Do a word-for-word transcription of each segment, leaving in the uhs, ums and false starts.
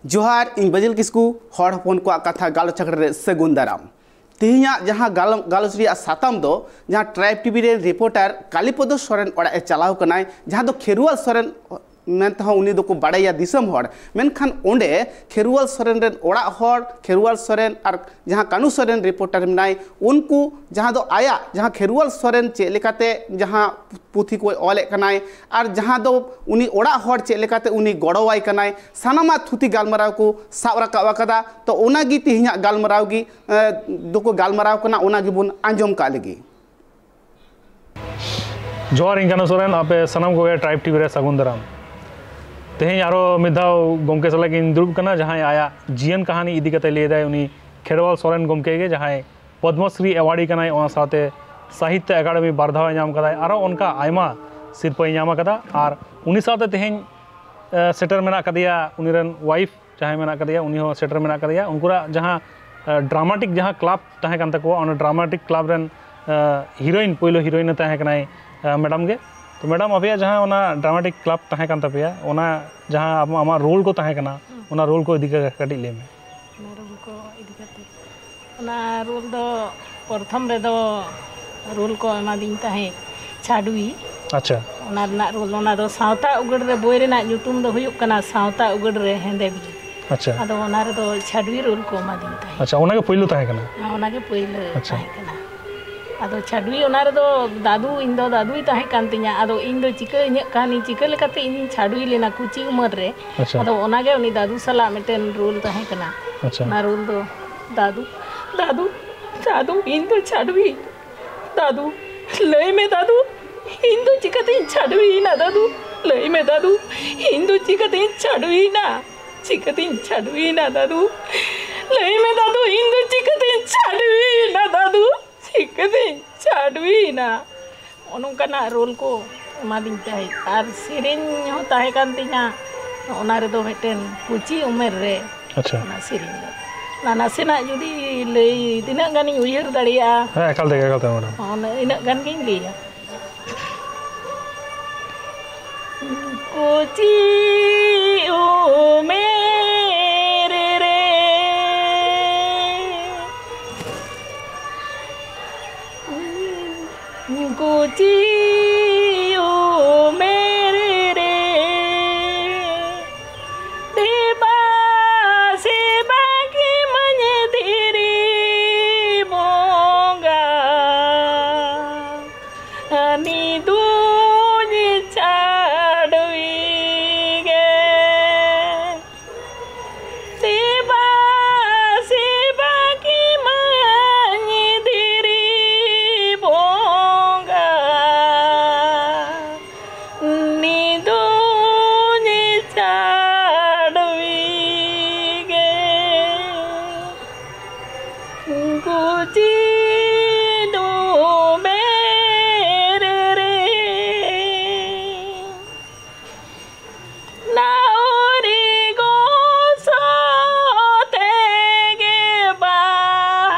ᱡᱚᱦᱟᱨ, ᱤᱧ ᱵᱟᱹᱡᱤᱞ ᱠᱤᱥᱠᱩ, ᱦᱚᱲ ᱦᱚᱯᱚᱱ ᱠᱚᱣᱟᱜ ᱠᱟᱛᱷᱟ ᱜᱟᱞᱚᱪ ᱟᱠᱷᱲᱟ ᱨᱮ ᱥᱟᱹᱜᱩᱱ ᱫᱟᱨᱟᱢ᱾ ᱛᱮᱦᱮᱧᱟᱜ ᱡᱟᱦᱟᱸ ᱜᱟᱞᱚ-, ᱜᱟᱞᱚᱪ ᱨᱮᱭᱟᱜ ᱥᱟᱛᱟᱢ ᱫᱚ, ᱡᱟᱦᱟᱸ ᱴᱨᱟᱭᱤᱵᱽ ᱴᱤᱵᱷᱤ ᱨᱮᱱ ᱨᱤᱯᱳᱨᱴᱟᱨ ᱠᱟᱞᱤᱯᱚᱫᱚ ᱥᱚᱨᱮᱱ ᱚᱲᱟᱜ ᱮ ᱪᱟᱞᱟᱣ ᱠᱟᱱᱟᱭ, ᱡᱟᱦᱟᱸ ᱫᱚ ᱠᱷᱮᱨᱣᱟᱞ ᱥᱚᱨᱮᱱ ᱢᱮᱱ ᱛᱮᱦᱚᱸ ᱩᱱᱤ ᱫᱚᱠᱚ ᱵᱟᱲᱟᱭᱟ ᱫᱤᱥᱚᱢ ᱦᱚᱲ, ᱢᱮᱱᱠᱷᱟᱱ ᱚᱸᱰᱮ ᱠᱷᱮᱨᱣᱟᱞ ᱥᱚᱨᱮᱱ ᱨᱮᱱ ᱚᱲᱟᱜ ᱦᱚᱲ, ᱠᱷᱮᱨᱣᱟᱞ ᱥᱚᱨᱮᱱ ᱟᱨ ᱡᱟᱦᱟᱸ ᱠᱟᱹᱱᱩ ᱥᱚᱨᱮᱱ ᱨᱤᱯᱳᱨᱴᱟᱨ ᱢᱮᱱᱟᱭ, ᱩᱱᱠᱩ ᱡᱟᱦᱟᱸ ᱫᱚ ᱟᱭᱟᱜ, ᱡᱟᱦᱟᱸ ᱠᱷᱮᱨᱣᱟᱞ ᱥᱚᱨᱮᱱ ᱪᱮᱫ ᱞᱮᱠᱟᱛᱮ ᱡᱟᱦᱟᱸ ᱯᱩᱛᱷᱤ ᱠᱚᱭ ᱚᱞᱮᱫ ᱠᱟᱱᱟᱭ ᱟᱨ ᱡᱟᱦᱟᱸ ᱫᱚ ᱩᱱᱤ ᱚᱲᱟᱜ ᱦᱚᱲ ᱪᱮᱫ ᱞᱮᱠᱟᱛᱮ ᱩᱱᱤ ᱜᱚᱲᱚᱣᱟᱭ ᱠᱟᱱᱟᱭ, ᱥᱟᱱᱟᱢᱟᱜ ᱛᱷᱩᱛᱤ ᱜᱟᱞᱢᱟᱨᱟᱣ ᱠᱚ ᱥᱟᱵ ᱨᱟᱠᱟᱵ ᱟᱠᱟᱫᱟ᱾ ᱛᱚ, ᱚᱱᱟᱜᱮ ᱛᱮᱦᱮᱧᱟᱜ ᱜᱟᱞᱢᱟᱨᱟᱣ ᱜᱮ, ᱮ, ᱫᱚᱠᱚ ᱜᱟᱞᱢᱟᱨᱟᱣ ᱠᱟᱱᱟ, ᱚᱱᱟ ᱜᱮᱵᱚᱱ ᱟᱸᱡᱚᱢ ᱠᱟᱜ ᱞᱮᱜᱮ᱾ ᱡᱚᱦᱟᱨ, ᱤᱧ ᱠᱟᱹᱱᱩ ᱥᱚᱨᱮᱱ, ᱟᱯᱮ ᱥᱟᱱᱟᱢ ᱠᱚᱜᱮ ᱴᱨᱟᱭᱤᱵᱽ ᱴᱤᱵᱷᱤ ᱨᱮ ᱥᱟᱹᱜᱩᱱ ᱫᱟᱨᱟᱢ᱾ ᱛᱮᱦᱮᱧ ᱟᱨᱚ ᱢᱤᱫ ᱫᱷᱟᱣ ᱜᱚᱢᱠᱮ ᱥᱟᱞᱟᱜ ᱤᱧ ᱫᱩᱲᱩᱵ ᱠᱟᱱᱟ, ᱡᱟᱦᱟᱸᱭ ᱟᱭᱟᱜ ᱡᱤᱭᱚᱱ ᱠᱟᱹᱦᱱᱤ ᱤᱫᱤ ᱠᱟᱛᱮ ᱞᱟᱹᱭ ᱮᱫᱟᱭ, ᱩᱱᱤ ᱠᱷᱮᱨᱣᱟᱞ ᱥᱚᱨᱮᱱ ᱜᱚᱢᱠᱮ ᱜᱮ, ᱡᱟᱦᱟᱸᱭ ᱯᱚᱫᱽᱢᱚᱥᱨᱤ ᱮᱣᱟᱨᱰᱤ ᱠᱟᱱᱟᱭ, ᱚᱱᱟ ᱥᱟᱶᱛᱮ ᱥᱟᱦᱤᱛᱛᱚ ᱮᱠᱟᱰᱮᱢᱤ ᱵᱟᱨ ᱫᱷᱟᱣ ᱮ ᱧᱟᱢ ᱠᱟᱫᱟᱭ, ᱟᱨᱚ ᱚᱱᱠᱟ ᱟᱭᱢᱟ ᱥᱤᱨᱯᱟᱹᱭ ᱧᱟᱢ ᱟᱠᱟᱫᱟ᱾ ᱟᱨ ᱩᱱᱤ ᱥᱟᱶᱛᱮ ᱛᱮᱦᱮᱧ, ᱮ, ᱥᱮᱴᱮᱨ ᱢᱮᱱᱟᱜ ᱟᱠᱟᱫᱮᱭᱟ ᱩᱱᱤ ᱨᱮᱱ ᱣᱟᱭᱤᱯᱷ ᱡᱟᱦᱟᱸᱭ ᱢᱮᱱᱟᱜ ᱟᱠᱟᱫᱮᱭᱟ, ᱩᱱᱤ ᱦᱚᱸ ᱥᱮᱴᱮᱨ ᱢᱮᱱᱟᱜ ᱟᱠᱟᱫᱮᱭᱟ᱾ ᱩᱱᱠᱩᱣᱟᱜ ᱡᱟᱦᱟᱸ, ᱮ, ᱰᱨᱟᱢᱟᱴᱤᱠ ᱡᱟᱦᱟᱸ ᱠᱞᱟᱵᱽ ᱛᱟᱦᱮᱸ ᱠᱟᱱ ᱛᱟᱠᱚᱣᱟ, ᱚᱱᱟ ᱰᱨᱟᱢᱟᱴᱤᱠ ᱠᱞᱟᱵᱽ ᱨᱮᱱ, ᱮ, ᱦᱤᱨᱳᱭᱤᱱ, ᱯᱳᱭᱞᱳ ᱦᱤᱨᱳᱭᱤᱱ ᱮ ᱛᱟᱦᱮᱸ ᱠᱟᱱᱟᱭ, ᱮ, ᱢᱮᱰᱟᱢ ᱜᱮ᱾ ᱛᱚ ᱢᱮᱰᱟᱢ, ᱟᱯᱮᱭᱟᱜ ᱡᱟᱦᱟᱸ ᱚᱱᱟ ᱰᱨᱟᱢᱟᱴᱤᱠ ᱠᱞᱟᱵᱽ ᱛᱟᱦᱮᱸ ᱠᱟᱱ ᱛᱟᱯᱮᱭᱟ, ᱚᱱᱟ ᱡᱟᱦᱟᱸ ᱟᱢ-, ᱟᱢᱟᱜ ᱨᱳᱞ ᱠᱚ ᱛᱟᱦᱮᱸ ᱠᱟᱱᱟ, ᱦᱩᱸ᱾ ᱚᱱᱟ ᱨᱳᱞ ᱠᱚ ᱤᱫᱤ ᱠᱟᱛᱮ ᱠᱟᱹᱴᱤᱡ ᱞᱟᱹᱭ ᱢᱮ᱾ ᱚᱱᱟ ᱨᱳᱞ ᱠᱚ ᱤᱫᱤ ᱠᱟᱛᱮ, ᱚᱱᱟ ᱨᱳᱞ ᱫᱚ ᱯᱨᱚᱛᱷᱚᱢ ᱨᱮᱫᱚ ᱨᱳᱞ ᱠᱚ ᱮᱢᱟᱫᱤᱧ ᱛᱟᱦᱮᱸᱫ ᱪᱷᱟᱰᱣᱤ᱾ ᱟᱪᱪᱷᱟ᱾ ᱚᱱᱟ ᱨᱮᱱᱟᱜ ᱨᱳᱞ, ᱚᱱᱟ ᱫᱚ ᱥᱟᱶᱛᱟ ᱩᱜᱟᱹᱲ ᱨᱮ, ᱵᱳᱭ ᱨᱮᱱᱟᱜ ᱧᱩᱛᱩᱢ ᱫᱚ ᱦᱩᱭᱩᱜ ᱠᱟᱱᱟ ᱥᱟᱶᱛᱟ ᱩᱜᱟᱹᱲ ᱨᱮ ᱦᱮᱸᱫᱮ ᱵᱤᱨ᱾ ᱟᱪᱪᱷᱟ᱾ ᱟᱫᱚ ᱚᱱᱟ ᱨᱮᱫᱚ ᱪᱷᱟᱰᱣᱤ ᱨᱳᱞ ᱠᱚ ᱮᱢᱟᱫᱤᱧ ᱛᱟᱦᱮᱸᱫ᱾ ᱟᱪᱪᱷᱟ, ᱚᱱᱟᱜᱮ ᱯᱳᱭᱞᱳ ᱛᱟᱦᱮᱸ ᱠᱟᱱᱟ? ᱚᱱᱟᱜᱮ ᱯᱳᱭᱞᱳ ᱟᱪᱪᱷᱟ᱾ ᱛᱟᱦᱮᱸ ᱠᱟᱱᱟ᱾ ᱟᱫᱚ ᱪᱷᱟᱰᱣᱤ ᱚᱱᱟ ᱨᱮᱫᱚ ᱫᱟᱫᱩ, ᱤᱧ ᱫᱚ ᱫᱟᱫᱩᱭ ᱛᱟᱦᱮᱸ ᱠᱟᱱ ᱛᱤᱧᱟ᱾ ᱟᱫᱚ ᱤᱧ ᱫᱚ ᱪᱤᱠᱟᱹ, ᱤᱧᱟᱹᱜ ᱠᱟᱹᱦᱱᱤ ᱪᱤᱠᱟᱹ ᱞᱮᱠᱟᱛᱮ ᱤᱧ ᱪᱷᱟᱰᱣᱤ ᱞᱮᱱᱟ ᱠᱩᱪᱤ ᱩᱢᱮᱨ ᱨᱮ᱾ ᱟᱪᱪᱷᱟ᱾ ᱟᱫᱚ ᱚᱱᱟᱜᱮ ᱩᱱᱤ ᱫᱟᱫᱩ ᱥᱟᱞᱟᱜ ᱢᱤᱫᱴᱮᱱ ᱨᱳᱞ ᱛᱟᱦᱮᱸ ᱠᱟᱱᱟ᱾ ᱟᱪᱪᱷᱟ᱾ ᱚᱱᱟ ᱨᱳᱞ ᱫᱚ ᱫᱟᱫᱩ, ᱫᱟᱫᱩ, ᱫᱟᱫᱩ, ᱤᱧ ᱫᱚ ᱪᱷᱟᱰᱣᱤ᱾ ᱫᱟᱫᱩ, ᱞᱟᱹᱭ ᱢᱮ ᱫᱟᱫᱩ, ᱤᱧ ᱫᱚ ᱪᱤᱠᱟᱹᱛᱤᱧ ᱪᱷᱟᱰᱣᱤᱭᱮᱱᱟ ᱫᱟᱫᱩ? ᱞᱟᱹᱭ ᱢᱮ ᱫᱟᱫᱩ, ᱤᱧ ᱫᱚ ᱪᱤᱠᱟᱹᱛᱤᱧ ᱪᱷᱟᱰᱣᱤᱭᱮᱱᱟ? ᱪᱤᱠᱟᱹᱛᱤᱧ ᱪᱷᱟᱰᱣᱤᱭᱮᱱᱟ ᱫᱟᱫᱩ? ᱞᱟᱹᱭ ᱢᱮ ᱫᱟᱫᱩ, ᱤᱧ ᱫᱚ ᱪᱤᱠᱟᱹᱛᱤᱧ ᱪᱷᱟᱰᱣᱤᱭᱮᱱᱟ ᱫᱟᱫᱩ? ᱪᱤᱠᱟᱹᱛᱤᱧ ᱪᱷᱟᱰᱣᱤᱭᱮᱱᱟ? ᱱᱚᱜᱼᱚ ᱱᱚᱝᱠᱟᱱᱟᱜ ᱨᱳᱞ ᱠᱚ ᱮᱢᱟᱫᱤᱧ ᱛᱟᱦᱮᱸᱫ᱾ ᱟᱨ ᱥᱮᱨᱮᱧ ᱦᱚᱸ ᱛᱟᱦᱮᱸ ᱠᱟᱱ ᱛᱤᱧᱟ ᱚᱱᱟ ᱨᱮᱫᱚ, ᱢᱤᱫᱴᱮᱱ ᱠᱩᱪᱤ ᱩᱢᱮᱨ ᱨᱮ ᱟᱪᱪᱷᱟ᱾ ᱚᱱᱟ ᱥᱮᱨᱮᱧ ᱫᱚ᱾ ᱚᱱᱟ ᱱᱟᱥᱮᱱᱟᱜ ᱡᱩᱫᱤ ᱞᱟᱹᱭ, ᱛᱤᱱᱟᱹᱜ ᱜᱟᱱᱤᱧ ᱩᱭᱦᱟᱹᱨ ᱫᱟᱲᱮᱭᱟᱜᱼᱟ, ᱦᱮᱸ, ᱮᱠᱟᱞ ᱛᱮᱜᱮ, ᱮᱠᱟᱞ ᱛᱮᱜᱮ, ᱢᱮᱰᱟᱢ᱾ ᱚᱱᱟ ᱤᱱᱟᱹᱜ ᱜᱟᱱ ᱜᱤᱧ ᱞᱟᱹᱭᱟ᱾ ᱠᱩᱪᱤ ᱩᱢᱮᱨ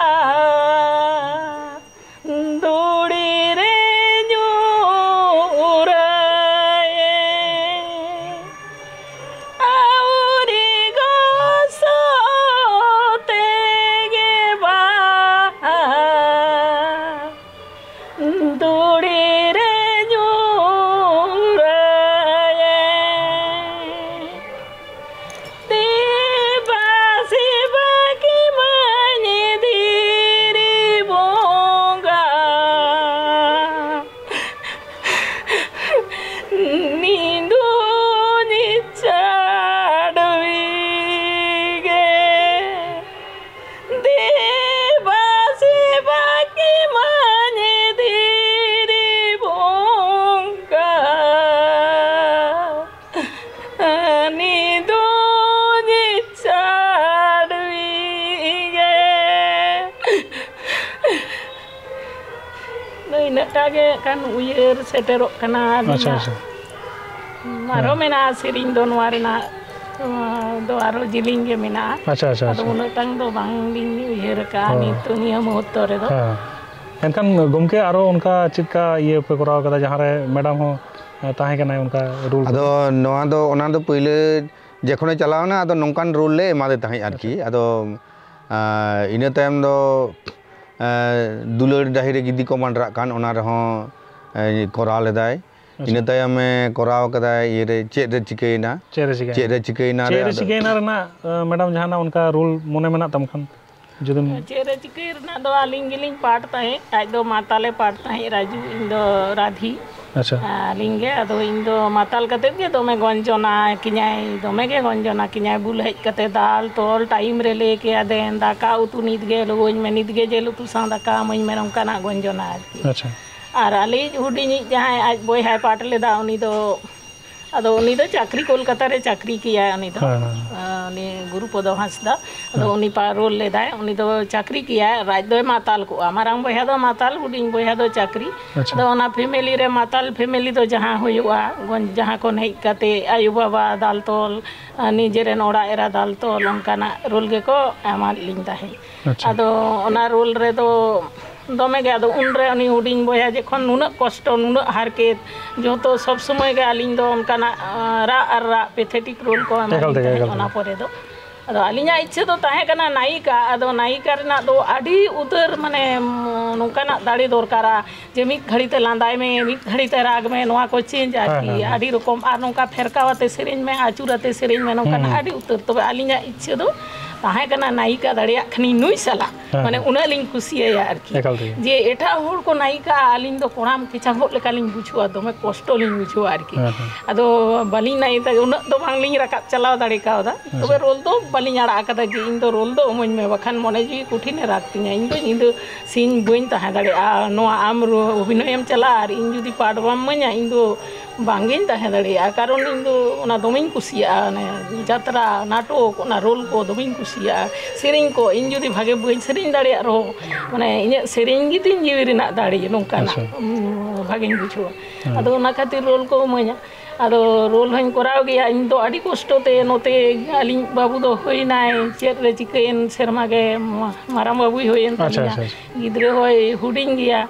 ᱚᱱᱠᱟ ᱜᱮ ᱠᱷᱟᱱ ᱩᱭᱦᱟᱹᱨ ᱥᱮᱴᱮᱨᱚᱜ ᱠᱟᱱᱟ ᱟᱹᱞᱤᱧᱟᱜ᱾ ᱟᱪᱪᱷᱟ, ᱟᱪᱪᱷᱟ᱾ ᱦᱩᱸ, ᱟᱨᱦᱚᱸ ᱦᱮᱸ᱾ ᱢᱮᱱᱟᱜᱼᱟ ᱥᱮᱨᱮᱧ ᱫᱚ ᱱᱚᱣᱟ ᱨᱮᱱᱟᱜ, ᱱᱚᱣᱟ ᱫᱚ ᱟᱨᱦᱚᱸ ᱡᱮᱞᱮᱧ ᱜᱮ ᱢᱮᱱᱟᱜᱼᱟ᱾ ᱟᱪᱪᱷᱟ, ᱟᱪᱪᱷᱟ, ᱟᱫᱚ ᱟᱪᱪᱷᱟ᱾ ᱩᱱᱟᱹᱜ ᱴᱟᱝ ᱫᱚ ᱵᱟᱝᱞᱤᱧ ᱩᱭᱦᱟᱹᱨ ᱟᱠᱟᱫᱼᱟ ᱦᱚᱸ᱾ ᱱᱤᱛ ᱱᱤᱭᱟᱹ ᱢᱩᱦᱩᱨᱛᱚ ᱨᱮᱫᱚ᱾ ᱦᱮᱸ᱾ ᱮᱱᱠᱷᱟᱱ ᱜᱚᱢᱠᱮ ᱟᱨᱚ ᱚᱱᱠᱟ ᱪᱮᱫ ᱞᱮᱠᱟ ᱤᱭᱟᱹ ᱯᱮ ᱠᱚᱨᱟᱣ ᱠᱟᱫᱟ ᱡᱟᱦᱟᱸ ᱨᱮ ᱢᱮᱰᱟᱢ ᱦᱚᱸ, ᱮ, ᱛᱟᱦᱮᱸ ᱠᱟᱱᱟᱭ ᱚᱱᱠᱟ ᱨᱩᱞ ᱠᱚ? ᱟᱫᱚ ᱱᱚᱣᱟ ᱫᱚ, ᱚᱱᱟ ᱫᱚ ᱯᱟᱹᱭᱞᱟᱹ ᱡᱚᱠᱷᱚᱱᱮ ᱪᱟᱞᱟᱣᱱᱟ, ᱟᱫᱚ ᱱᱚᱝᱠᱟᱱ ᱨᱩᱞ ᱞᱮ ᱮᱢᱟᱫᱮ ᱛᱟᱦᱮᱸᱫ ᱟᱨᱠᱤ᱾ ᱟᱪᱪᱷᱟ᱾ ᱟᱫᱚ, ᱟ, ᱤᱱᱟᱹ ᱛᱟᱭᱚᱢ ᱫᱚ, ᱟ, ᱫᱩᱞᱟᱹᱲ ᱰᱟᱹᱦᱤ ᱨᱮ ᱜᱤᱫᱤ ᱠᱚ ᱢᱟᱸᱰᱨᱟᱜ ᱠᱟᱱ, ᱚᱱᱟ ᱨᱮᱦᱚᱸ, ᱮ, ᱠᱚᱨᱟᱣ ᱞᱮᱫᱟᱭ᱾ ᱟᱪᱪᱷᱟ᱾ ᱤᱱᱟᱹ ᱛᱟᱭᱚᱢᱮ ᱠᱚᱨᱟᱣ ᱠᱟᱫᱟᱭ ᱤᱭᱟᱹᱨᱮ, ᱪᱮᱫ ᱨᱮ ᱪᱤᱠᱟᱹᱭᱮᱱᱟ? ᱪᱮᱫ ᱨᱮ ᱪᱤᱠᱟᱹᱭᱮᱱᱟ? ᱪᱮᱫ ᱨᱮ ᱪᱤᱠᱟᱹᱭᱮᱱᱟ ᱨᱮ ᱪᱮᱫ ᱨᱮ ᱟᱫᱚ ᱪᱤᱠᱟᱹᱭᱮᱱᱟ ᱨᱮᱱᱟᱜ, ᱟ, ᱢᱮᱰᱟᱢ ᱡᱟᱦᱟᱱᱟᱜ ᱚᱱᱠᱟ ᱨᱩᱞ ᱢᱚᱱᱮ ᱢᱮᱱᱟᱜ ᱛᱟᱢ ᱠᱷᱟᱱ ᱡᱩᱫᱤᱢ ᱪᱮᱫ ᱨᱮ ᱪᱤᱠᱟᱹᱭ ᱨᱮᱱᱟᱜ ᱫᱚ ᱟᱹᱞᱤᱧ ᱜᱮᱞᱤᱧ ᱯᱟᱴ ᱛᱟᱦᱮᱸᱫ, ᱟᱡ ᱫᱚ ᱢᱟᱛᱟᱞᱮ ᱯᱟᱴ ᱛᱟᱦᱮᱸᱫ ᱨᱟᱡᱩ, ᱤᱧ ᱫᱚ ᱨᱟᱫᱷᱤ᱾ ᱟᱪᱪᱷᱟ᱾ ᱟᱹᱞᱤᱧ ᱜᱮ, ᱟᱫᱚ ᱤᱧ ᱫᱚ ᱢᱟᱛᱟᱞ ᱠᱟᱛᱮᱫ ᱜᱮ ᱫᱚᱢᱮ ᱜᱚᱧᱡᱚᱱᱟ ᱠᱤᱧᱟᱭ, ᱫᱚᱢᱮ ᱜᱮ ᱜᱚᱧᱡᱚᱱᱟ ᱠᱤᱧᱟᱭ᱾ ᱵᱩᱞ ᱦᱮᱡ ᱠᱟᱛᱮ ᱫᱟᱞ ᱛᱚᱞ, ᱴᱟᱭᱤᱢ ᱨᱮ ᱞᱟᱹᱭ ᱠᱮᱭᱟ ᱫᱮᱱ ᱫᱟᱠᱟ ᱩᱛᱩ ᱱᱤᱛ ᱜᱮ ᱞᱩᱣᱟᱹᱧ ᱢᱮ, ᱱᱤᱛ ᱜᱮ ᱡᱤᱞ ᱩᱛᱩ ᱥᱟᱶ ᱫᱟᱠᱟ ᱮᱢᱟᱹᱧ ᱢᱮ, ᱱᱚᱝᱠᱟᱱᱟᱜ ᱜᱚᱧᱡᱚᱱᱟ ᱟᱨᱠᱤ᱾ ᱟᱪᱪᱷᱟ᱾ ᱟᱨ ᱟᱞᱮᱭᱤᱡ ᱦᱩᱰᱤᱧᱤᱡ ᱡᱟᱦᱟᱸᱭ ᱟᱡ ᱵᱚᱭᱦᱟᱭ ᱯᱟᱴ ᱞᱮᱫᱟ, ᱩᱱᱤ ᱫᱚ, ᱟᱫᱚ ᱩᱱᱤ ᱫᱚ ᱪᱟᱹᱠᱨᱤ ᱠᱳᱞᱠᱟᱛᱟ ᱨᱮ ᱪᱟᱹᱠᱨᱤ ᱠᱮᱭᱟᱭ ᱩᱱᱤ ᱫᱚ᱾ ᱦᱮᱸ, ᱦᱮᱸ᱾ ᱟᱸ, ᱩᱱᱤ ᱜᱩᱨᱩᱯᱚᱫᱚ ᱦᱟᱸᱥᱫᱟ᱾ ᱟᱫᱚ ᱦᱮᱸ᱾ ᱩᱱᱤ ᱯᱟ-, ᱨᱳᱞ ᱞᱮᱫᱟᱭ, ᱩᱱᱤ ᱫᱚ ᱪᱟᱹᱠᱨᱤ ᱠᱮᱭᱟᱭ, ᱟᱡ ᱫᱚᱭ ᱢᱟᱛᱟᱞ ᱠᱚᱜᱼᱟ᱾ ᱢᱟᱨᱟᱝ ᱵᱚᱭᱦᱟ ᱫᱚ ᱢᱟᱛᱟᱞ, ᱦᱩᱰᱤᱧ ᱵᱚᱭᱦᱟ ᱫᱚ ᱪᱟᱹᱠᱨᱤ᱾ ᱟᱪᱪᱷᱟ᱾ ᱟᱫᱚ ᱚᱱᱟ ᱯᱷᱮᱢᱮᱞᱤ ᱨᱮ ᱢᱟᱛᱟᱞ ᱯᱷᱮᱢᱮᱞᱤ ᱫᱚ ᱡᱟᱦᱟᱸ ᱦᱩᱭᱩᱜᱼᱟ, ᱜᱚᱧ-, ᱡᱟᱦᱟᱸ ᱠᱷᱚᱱ ᱦᱮᱡ ᱠᱟᱛᱮ ᱟᱭᱳ ᱵᱟᱵᱟ ᱫᱟᱞ ᱛᱚᱞ, ᱟᱨ ᱱᱤᱡᱮᱨᱮᱱ ᱚᱲᱟᱜ ᱮᱨᱟ ᱫᱟᱞ ᱛᱚᱞ, ᱚᱱᱠᱟᱱᱟᱜ ᱨᱳᱞ ᱜᱮᱠᱚ ᱮᱢᱟᱫ ᱞᱤᱧ ᱛᱟᱦᱮᱸᱫ᱾ ᱟᱪᱪᱷᱟ᱾ ᱟᱫᱚ ᱚᱱᱟ ᱨᱳᱞ ᱨᱮᱫᱚ ᱫᱚᱢᱮ ᱜᱮ, ᱟᱫᱚ ᱩᱱᱨᱮ ᱩᱱᱤ ᱦᱩᱰᱤᱧ ᱵᱚᱭᱦᱟ ᱡᱚᱠᱷᱚᱱ ᱱᱩᱱᱟᱹᱜ ᱠᱚᱥᱴᱚ, ᱱᱩᱱᱟᱹᱜ ᱦᱟᱨᱠᱮᱛ, ᱡᱚᱛᱚ ᱥᱚᱵ ᱥᱚᱢᱚᱭ ᱜᱮ ᱟᱹᱞᱤᱧ ᱫᱚ ᱚᱱᱠᱟᱱᱟᱜ, ᱟᱸ, ᱨᱟᱜ ᱟᱨ ᱨᱟᱜ, ᱯᱮᱛᱷᱮᱴᱤᱠ ᱨᱳᱞ ᱠᱚ ᱮᱢᱟᱞᱤᱧ ᱮᱠᱟᱞ ᱛᱮᱜᱮ, ᱛᱟᱦᱮᱸᱫ ᱮᱠᱟᱞ ᱚᱱᱟ ᱛᱮᱜᱮ᱾ ᱯᱚᱨᱮ ᱫᱚ᱾ ᱟᱫᱚ ᱟᱹᱞᱤᱧᱟᱜ ᱤᱪᱪᱷᱟᱹ ᱫᱚ ᱛᱟᱦᱮᱸ ᱠᱟᱱᱟ ᱱᱟᱭᱤᱠᱟ, ᱟᱫᱚ ᱱᱟᱭᱤᱠᱟ ᱨᱮᱱᱟᱜ ᱫᱚ ᱟᱹᱰᱤ ᱩᱛᱟᱹᱨ ᱢᱟᱱᱮ, ᱩᱸ, ᱱᱚᱝᱠᱟᱱᱟᱜ ᱫᱟᱲᱮ ᱫᱚᱨᱠᱟᱨᱟ ᱡᱮ ᱢᱤᱫ ᱜᱷᱟᱹᱲᱤ ᱛᱮ ᱞᱟᱸᱫᱟᱭ ᱢᱮ, ᱢᱤᱫ ᱜᱷᱟᱹᱲᱤ ᱛᱮ ᱨᱟᱜᱽ ᱢᱮ, ᱱᱚᱣᱟ ᱠᱚ ᱪᱮᱧᱡᱽ ᱦᱮᱸ, ᱟᱨᱠᱤ᱾ ᱦᱮᱸ, ᱦᱮᱸ᱾ ᱟᱹᱰᱤ ᱨᱚᱠᱚᱢ, ᱟᱨ ᱱᱚᱝᱠᱟ ᱯᱷᱮᱨᱠᱟᱣ ᱟᱛᱮ ᱥᱮᱨᱮᱧ ᱢᱮ, ᱟᱹᱪᱩᱨ ᱟᱛᱮ ᱥᱮᱨᱮᱧ ᱢᱮ, ᱦᱩᱸ, ᱱᱚᱝᱠᱟᱱᱟᱜ ᱦᱩᱸ᱾ ᱟᱹᱰᱤ ᱩᱛᱟᱹᱨ᱾ ᱛᱚᱵᱮ ᱟᱹᱞᱤᱧᱟᱜ ᱤᱪᱪᱷᱟᱹ ᱫᱚ ᱛᱟᱦᱮᱸ ᱠᱟᱱᱟ ᱱᱟᱭᱤᱠᱟ ᱫᱟᱲᱮᱭᱟᱜ ᱠᱷᱟᱱᱤᱧ ᱱᱩᱭ ᱥᱟᱞᱟᱜ, ᱦᱮᱸ, ᱢᱟᱱᱮ ᱦᱮᱸ᱾ ᱩᱱᱟᱹᱜ ᱞᱤᱧ ᱠᱩᱥᱤᱭᱟᱭᱟ ᱟᱨᱠᱤ᱾ ᱮᱠᱟᱞ ᱛᱮᱜᱮ᱾ ᱡᱮ ᱮᱴᱟᱜ ᱦᱚᱲ ᱠᱚ ᱱᱟᱭᱤᱠᱟ, ᱟᱹᱞᱤᱧ ᱫᱚ ᱠᱚᱲᱟᱢ ᱠᱮᱪᱟᱝᱜᱚᱜ ᱞᱮᱠᱟᱞᱤᱧ ᱵᱩᱡᱷᱟᱹᱣᱟ, ᱫᱚᱢᱮ ᱠᱚᱥᱴᱚ ᱞᱤᱧ ᱵᱩᱡᱷᱟᱹᱣᱟ ᱟᱨᱠᱤ᱾ ᱦᱮᱸ, ᱦᱮᱸ᱾ ᱟᱫᱚ ᱵᱟᱹᱞᱤᱧ ᱱᱟᱭᱤᱠᱟ, ᱩᱱᱟᱹᱜ ᱫᱚ ᱵᱟᱝᱞᱤᱧ ᱨᱟᱠᱟᱵ ᱪᱟᱞᱟᱣ ᱫᱟᱲᱮ ᱠᱟᱣᱫᱟ᱾ ᱟᱪᱪᱷᱟ᱾ ᱛᱚᱵᱮ ᱨᱳᱞ ᱫᱚ ᱵᱟᱹᱞᱤᱧ ᱟᱲᱟᱜ ᱟᱠᱟᱫᱟ ᱡᱮ ᱤᱧ ᱫᱚ ᱨᱳᱞ ᱫᱚ ᱮᱢᱟᱹᱧ ᱢᱮ, ᱵᱟᱠᱷᱟᱱ ᱢᱚᱱᱮ ᱡᱤᱣᱤ ᱠᱚᱴᱷᱤᱱᱮ ᱨᱟᱜᱽ ᱛᱤᱧᱟ᱾ ᱤᱧ ᱫᱚ ᱧᱤᱫᱟᱹ ᱥᱤᱧ ᱵᱟᱹᱧ ᱛᱟᱦᱮᱸ ᱫᱟᱲᱮᱭᱟᱜᱼᱟ, ᱱᱚᱣᱟ ᱟᱢ ᱨᱩ-, ᱚᱵᱷᱤᱱᱚᱭᱮᱢ ᱪᱟᱞᱟᱜᱼᱟ ᱟᱨ ᱤᱧ ᱡᱩᱫᱤ ᱯᱟᱴ ᱵᱟᱢ ᱤᱢᱟᱹᱧᱟ, ᱤᱧ ᱫᱚ ᱵᱟᱝᱜᱤᱧ ᱛᱟᱦᱮᱸ ᱫᱟᱲᱮᱭᱟᱜᱼᱟ, ᱠᱟᱨᱚᱱ ᱤᱧ ᱫᱚ ᱚᱱᱟ ᱫᱚᱢᱮᱧ ᱠᱩᱥᱤᱭᱟᱜᱼᱟ, ᱚᱱᱮ ᱡᱟᱛᱨᱟ, ᱱᱟᱴᱚᱠ, ᱚᱱᱟ ᱨᱳᱞ ᱠᱚ ᱫᱚᱢᱮᱧ ᱠᱩᱥᱤᱭᱟᱜᱼᱟ᱾ ᱥᱮᱨᱮᱧ ᱠᱚ ᱤᱧ ᱡᱩᱫᱤ ᱵᱷᱟᱜᱮ ᱵᱟᱹᱧ ᱥᱮᱨᱮᱧ ᱫᱟᱲᱮᱭᱟᱜ ᱨᱮᱦᱚᱸ, ᱢᱟᱱᱮ ᱤᱧᱟᱹᱜ ᱥᱮᱨᱮᱧ ᱜᱮᱛᱤᱧ ᱡᱤᱣᱤ ᱨᱮᱱᱟᱜ ᱫᱟᱲᱮ, ᱱᱚᱝᱠᱟᱱᱟᱜ ᱟᱪᱪᱷᱟ᱾ ᱩᱸ, ᱵᱷᱟᱜᱮᱧ ᱵᱩᱡᱷᱟᱹᱣᱟ᱾ ᱦᱮᱸ᱾ ᱟᱫᱚ ᱚᱱᱟ ᱠᱷᱟᱹᱛᱤᱨ ᱨᱳᱞ ᱠᱚ ᱤᱢᱟᱹᱧᱟ᱾ ᱟᱫᱚ ᱨᱳᱞ ᱦᱚᱸᱧ ᱠᱚᱨᱟᱣ ᱜᱮᱭᱟ ᱤᱧ ᱫᱚ ᱟᱹᱰᱤ ᱠᱚᱥᱴᱚ ᱛᱮ᱾ ᱱᱚᱛᱮ ᱟᱹᱞᱤᱧ ᱵᱟᱹᱵᱩ ᱫᱚ ᱦᱩᱭᱱᱟᱭ, ᱪᱮᱫ ᱨᱮ ᱪᱤᱠᱟᱹᱭᱮᱱ ᱥᱮᱨᱢᱟ ᱜᱮ ᱢᱟ-, ᱢᱟᱨᱟᱝ ᱵᱟᱹᱵᱩᱭ ᱦᱩᱭᱮᱱ ᱟᱪᱪᱷᱟ, ᱛᱟᱹᱞᱤᱧᱟ᱾ ᱟᱪᱪᱷᱟ, ᱟᱪᱪᱷᱟ᱾ ᱜᱤᱫᱽᱨᱟᱹ ᱦᱚᱸᱭ ᱦᱩᱰᱤᱧ ᱜᱮᱭᱟ᱾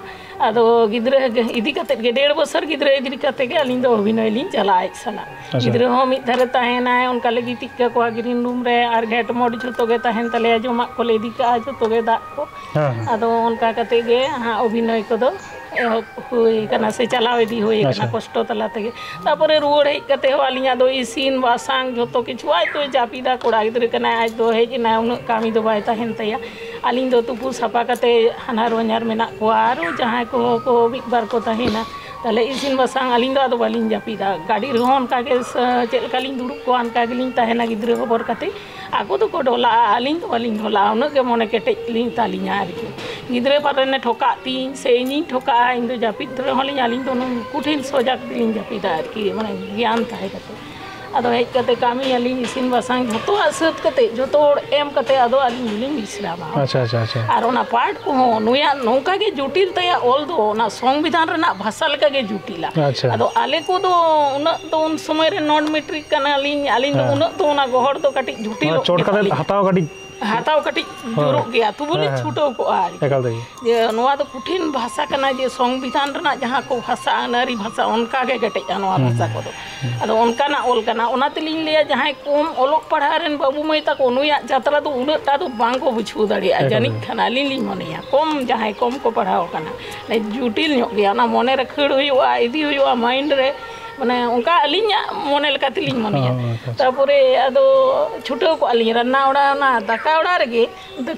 ᱟᱫᱚ ᱜᱤᱫᱽᱨᱟᱹ ᱜᱮ ᱤᱫᱤ ᱠᱟᱛᱮᱫ ᱜᱮ, ᱰᱮᱲ ᱵᱚᱪᱷᱚᱨ ᱜᱤᱫᱽᱨᱟᱹ ᱤᱫᱤ ᱠᱟᱛᱮᱫ ᱜᱮ ᱟᱹᱞᱤᱧ ᱫᱚ ᱚᱵᱷᱤᱱᱚᱭ ᱞᱤᱧ ᱪᱟᱞᱟᱜᱼᱟ ᱟᱡ ᱥᱟᱞᱟᱜ᱾ ᱟᱪᱪᱷᱟ᱾ ᱜᱤᱫᱽᱨᱟᱹ ᱦᱚᱸ ᱢᱤᱫ ᱫᱷᱟᱨᱮ ᱛᱟᱦᱮᱱᱟᱭ, ᱚᱱᱠᱟ ᱞᱮ ᱜᱤᱛᱤᱡ ᱠᱟᱠᱚᱣᱟ ᱜᱨᱤᱱ ᱨᱩᱢ ᱨᱮ, ᱟᱨ ᱜᱷᱮᱴ ᱢᱚᱴ ᱡᱷᱚᱛᱚ ᱜᱮ ᱛᱟᱦᱮᱱ ᱛᱟᱞᱮᱭᱟ, ᱡᱚᱢᱟᱜ ᱠᱚᱞᱮ ᱤᱫᱤ ᱠᱟᱜᱼᱟ, ᱡᱷᱚᱛᱚ ᱜᱮ ᱫᱟᱜ ᱠᱚ᱾ ᱦᱮᱸ, ᱦᱮᱸ᱾ ᱟᱫᱚ ᱚᱱᱠᱟ ᱠᱟᱛᱮᱫ ᱜᱮ ᱦᱟᱸᱜ ᱚᱵᱷᱤᱱᱚᱭ ᱠᱚᱫᱚ ᱮᱦᱚᱵ ᱦᱩᱭ ᱠᱟᱱᱟ ᱥᱮ ᱪᱟᱞᱟᱣ ᱤᱫᱤ ᱦᱩᱭ ᱠᱟᱱᱟ ᱟᱪᱪᱷᱟ᱾ ᱠᱚᱥᱴᱚ ᱛᱟᱞᱟ ᱛᱮᱜᱮ᱾ ᱛᱟᱯᱚᱨᱮ ᱨᱩᱣᱟᱹᱲ ᱦᱮᱡ ᱠᱟᱛᱮ ᱦᱚᱸ ᱟᱹᱞᱤᱧᱟᱜ ᱫᱚ ᱤᱥᱤᱱ ᱵᱟᱥᱟᱝ ᱡᱷᱚᱛᱚ ᱠᱤᱪᱷᱩ ᱟᱡ ᱫᱚᱭ ᱡᱟᱹᱯᱤᱫᱟ, ᱠᱚᱲᱟ ᱜᱤᱫᱽᱨᱟᱹ ᱠᱟᱱᱟᱭ, ᱟᱡ ᱫᱚ ᱦᱮᱡ ᱮᱱᱟᱭ, ᱩᱱᱟᱹᱜ ᱠᱟᱹᱢᱤ ᱫᱚ ᱵᱟᱭ ᱛᱟᱦᱮᱱ ᱛᱟᱭᱟ᱾ ᱟᱹᱞᱤᱧ ᱫᱚ ᱛᱩᱯᱩ ᱥᱟᱯᱷᱟ ᱠᱟᱛᱮ ᱦᱟᱱᱦᱟᱨ ᱦᱚᱧᱦᱟᱨ ᱢᱮᱱᱟᱜ ᱠᱚᱣᱟ, ᱟᱨᱚ ᱡᱟᱦᱟᱸᱭ ᱠᱚᱦᱚᱸ ᱠᱚ ᱢᱤᱫ ᱵᱟᱨ ᱠᱚ ᱛᱟᱦᱮᱱᱟ, ᱛᱟᱦᱞᱮ ᱤᱥᱤᱱ ᱵᱟᱥᱟᱝ ᱟᱹᱞᱤᱧ ᱫᱚ ᱟᱫᱚ ᱵᱟᱹᱞᱤᱧ ᱡᱟᱹᱯᱤᱫᱟ᱾ ᱜᱟᱹᱰᱤ ᱨᱮᱦᱚᱸ ᱚᱱᱠᱟ ᱜᱮ ᱥ-, ᱪᱮᱫ ᱞᱮᱠᱟ ᱞᱤᱧ ᱫᱩᱲᱩᱵ ᱠᱚᱜᱼᱟ ᱚᱱᱠᱟ ᱜᱮᱞᱤᱧ ᱛᱟᱦᱮᱱᱟ ᱜᱤᱫᱽᱨᱟᱹ ᱦᱚᱵᱚᱨ ᱠᱟᱛᱮ᱾ ᱟᱠᱚ ᱫᱚᱠᱚ ᱰᱷᱚᱞᱟᱜᱼᱟ, ᱟᱹᱞᱤᱧ ᱫᱚ ᱵᱟᱹᱞᱤᱧ ᱰᱷᱚᱞᱟᱜᱼᱟ, ᱩᱱᱟᱹᱜ ᱜᱮ ᱢᱚᱱᱮ ᱠᱮᱴᱮᱡ ᱞᱤᱧ ᱛᱟᱹᱞᱤᱧᱟ ᱟᱨᱠᱤ᱾ ᱜᱤᱫᱽᱨᱟᱹ ᱯᱟᱞᱮᱱᱮ ᱴᱷᱚᱠᱟᱜ ᱛᱤᱧ ᱥᱮ ᱤᱧᱤᱧ ᱴᱷᱚᱠᱟᱜᱼᱟ, ᱤᱧ ᱫᱚ ᱡᱟᱹᱯᱤᱫ ᱨᱮᱦᱚᱸ ᱞᱤᱧ, ᱟᱹᱞᱤᱧ ᱫᱚ ᱱᱩᱝ-, ᱠᱚᱴᱷᱤᱱ ᱥᱚᱡᱟᱠ ᱜᱮᱞᱤᱧ ᱡᱟᱹᱯᱤᱫᱟ ᱟᱨᱠᱤ, ᱢᱟᱱᱮ ᱜᱮᱭᱟᱱ ᱛᱟᱦᱮᱸ ᱠᱟᱛᱮ᱾ ᱟᱫᱚ ᱦᱮᱡ ᱠᱟᱛᱮ ᱠᱟᱹᱢᱤᱭᱟᱞᱤᱧ, ᱤᱥᱤᱱ ᱵᱟᱥᱟᱝ ᱡᱷᱚᱛᱚᱣᱟᱜ ᱥᱟᱹᱛ ᱠᱟᱛᱮ, ᱡᱷᱚᱛᱚ ᱦᱚᱲ ᱮᱢ ᱠᱟᱛᱮ ᱟᱫᱚ ᱟᱹᱞᱤᱧ ᱫᱚᱞᱤᱧ ᱵᱤᱥᱨᱟᱢᱟ᱾ ᱟᱪᱪᱷᱟ, ᱟᱪᱪᱷᱟ, ᱟᱪᱪᱷᱟ᱾ ᱟᱨ ᱚᱱᱟ ᱯᱟᱴ ᱠᱚᱦᱚᱸ ᱱᱩᱭᱟᱜ ᱱᱚᱝᱠᱟ ᱜᱮ ᱡᱚᱴᱤᱞ ᱛᱟᱭᱟ, ᱚᱞ ᱫᱚ ᱚᱱᱟ ᱥᱚᱝᱵᱤᱫᱷᱟᱱ ᱨᱮᱱᱟᱜ ᱵᱷᱟᱥᱟ ᱞᱮᱠᱟ ᱜᱮ ᱡᱚᱴᱤᱞᱟ᱾ ᱟᱪᱪᱷᱟ᱾ ᱟᱫᱚ ᱟᱞᱮ ᱠᱚᱫᱚ ᱩᱱᱟᱹᱜ ᱫᱚ ᱩᱱ ᱥᱚᱢᱚᱭ ᱨᱮ ᱱᱚᱱ ᱢᱮᱴᱨᱤᱠ ᱠᱟᱱᱟᱞᱤᱧ, ᱟᱹᱞᱤᱧ ᱫᱚ ᱦᱮᱸ᱾ ᱩᱱᱟᱹᱜ ᱫᱚ ᱚᱱᱟ ᱜᱚᱦᱚᱲ ᱫᱚ ᱠᱟᱹᱴᱤᱡ ᱡᱚᱴᱤᱞᱚᱜ ᱪᱚᱴ ᱠᱟᱛᱮ ᱜᱮᱛᱟᱞᱤᱧᱟ᱾ ᱦᱟᱛᱟᱣ ᱠᱟᱹᱴᱤᱡ ᱦᱟᱛᱟᱣ ᱠᱟᱹᱴᱤᱡ ᱦᱳᱭ᱾ ᱡᱳᱨᱳᱜ ᱜᱮᱭᱟ, ᱛᱚᱵᱩ ᱦᱮᱸ, ᱞᱤᱧ ᱦᱮᱸ᱾ ᱪᱷᱩᱴᱟᱹᱣ ᱠᱚᱜᱼᱟ ᱟᱨᱠᱤ᱾ ᱮᱠᱟᱞ ᱛᱮᱜᱮ᱾ ᱡᱮ ᱱᱚᱣᱟ ᱫᱚ ᱠᱚᱴᱷᱤᱱ ᱵᱷᱟᱥᱟ ᱠᱟᱱᱟ, ᱡᱮ ᱥᱚᱝᱵᱤᱫᱷᱟᱱ ᱨᱮᱱᱟᱜ ᱡᱟᱦᱟᱸ ᱠᱚ ᱵᱷᱟᱥᱟ, ᱟᱹᱱ ᱟᱹᱨᱤ ᱵᱷᱟᱥᱟ, ᱚᱱᱠᱟ ᱜᱮ ᱠᱮᱴᱮᱡᱼᱟ ᱱᱚᱣᱟ ᱦᱩᱸ, ᱵᱷᱟᱥᱟ ᱦᱩᱸ᱾ ᱠᱚᱫᱚ᱾ ᱦᱩᱸ᱾ ᱟᱫᱚ ᱚᱱᱠᱟᱱᱟᱜ ᱚᱞ ᱠᱟᱱᱟ, ᱚᱱᱟ ᱛᱮᱞᱤᱧ ᱞᱟᱹᱭᱟ ᱡᱟᱦᱟᱸᱭ ᱠᱚᱢ ᱚᱞᱚᱜ ᱯᱟᱲᱦᱟᱣ ᱨᱮᱱ ᱵᱟᱹᱵᱩ ᱢᱟᱹᱭ ᱛᱟᱠᱚ ᱱᱩᱭᱟᱜ ᱡᱟᱛᱨᱟ ᱫᱚ ᱩᱱᱟᱹᱜ ᱴᱟ ᱫᱚ ᱵᱟᱝ ᱠᱚ ᱵᱩᱡᱷᱟᱹᱣ ᱫᱟᱲᱮᱭᱟᱜᱼᱟ, ᱮᱠᱟᱞ ᱡᱟᱹᱱᱤᱡ ᱜᱮ᱾ ᱠᱷᱟᱱ ᱟᱹᱞᱤᱧ ᱞᱤᱧ ᱢᱚᱱᱮᱭᱟ, ᱠᱚᱢ ᱡᱟᱦᱟᱸᱭ ᱠᱚᱢ ᱠᱚ ᱯᱟᱲᱦᱟᱣ ᱟᱠᱟᱱᱟ, ᱢᱟᱱᱮ ᱡᱚᱴᱤᱞ ᱧᱚᱜ ᱜᱮᱭᱟ, ᱚᱱᱟ ᱢᱚᱱᱮ ᱨᱮ ᱠᱷᱟᱹᱲ ᱦᱩᱭᱩᱜᱼᱟ, ᱤᱫᱤ ᱦᱩᱭᱩᱜᱼᱟ ᱢᱟᱭᱤᱱᱰ ᱨᱮ, ᱢᱟᱱᱮ ᱚᱱᱠᱟ ᱟᱹᱞᱤᱧᱟᱜ ᱢᱚᱱᱮ ᱞᱮᱠᱟ ᱛᱮᱞᱤᱧ ᱢᱚᱱᱮᱭᱟ᱾ ᱦᱚᱸ, ᱟᱪᱪᱷᱟ, ᱟᱪᱪᱷᱟ᱾ ᱛᱟᱯᱚᱨᱮ ᱟᱫᱚ ᱪᱷᱩᱴᱟᱹᱣ ᱠᱚᱜᱼᱟ ᱞᱤᱧ ᱨᱟᱱᱱᱟ ᱚᱲᱟᱜ, ᱚᱱᱟ ᱫᱟᱠᱟ ᱚᱲᱟᱜ ᱨᱮᱜᱮ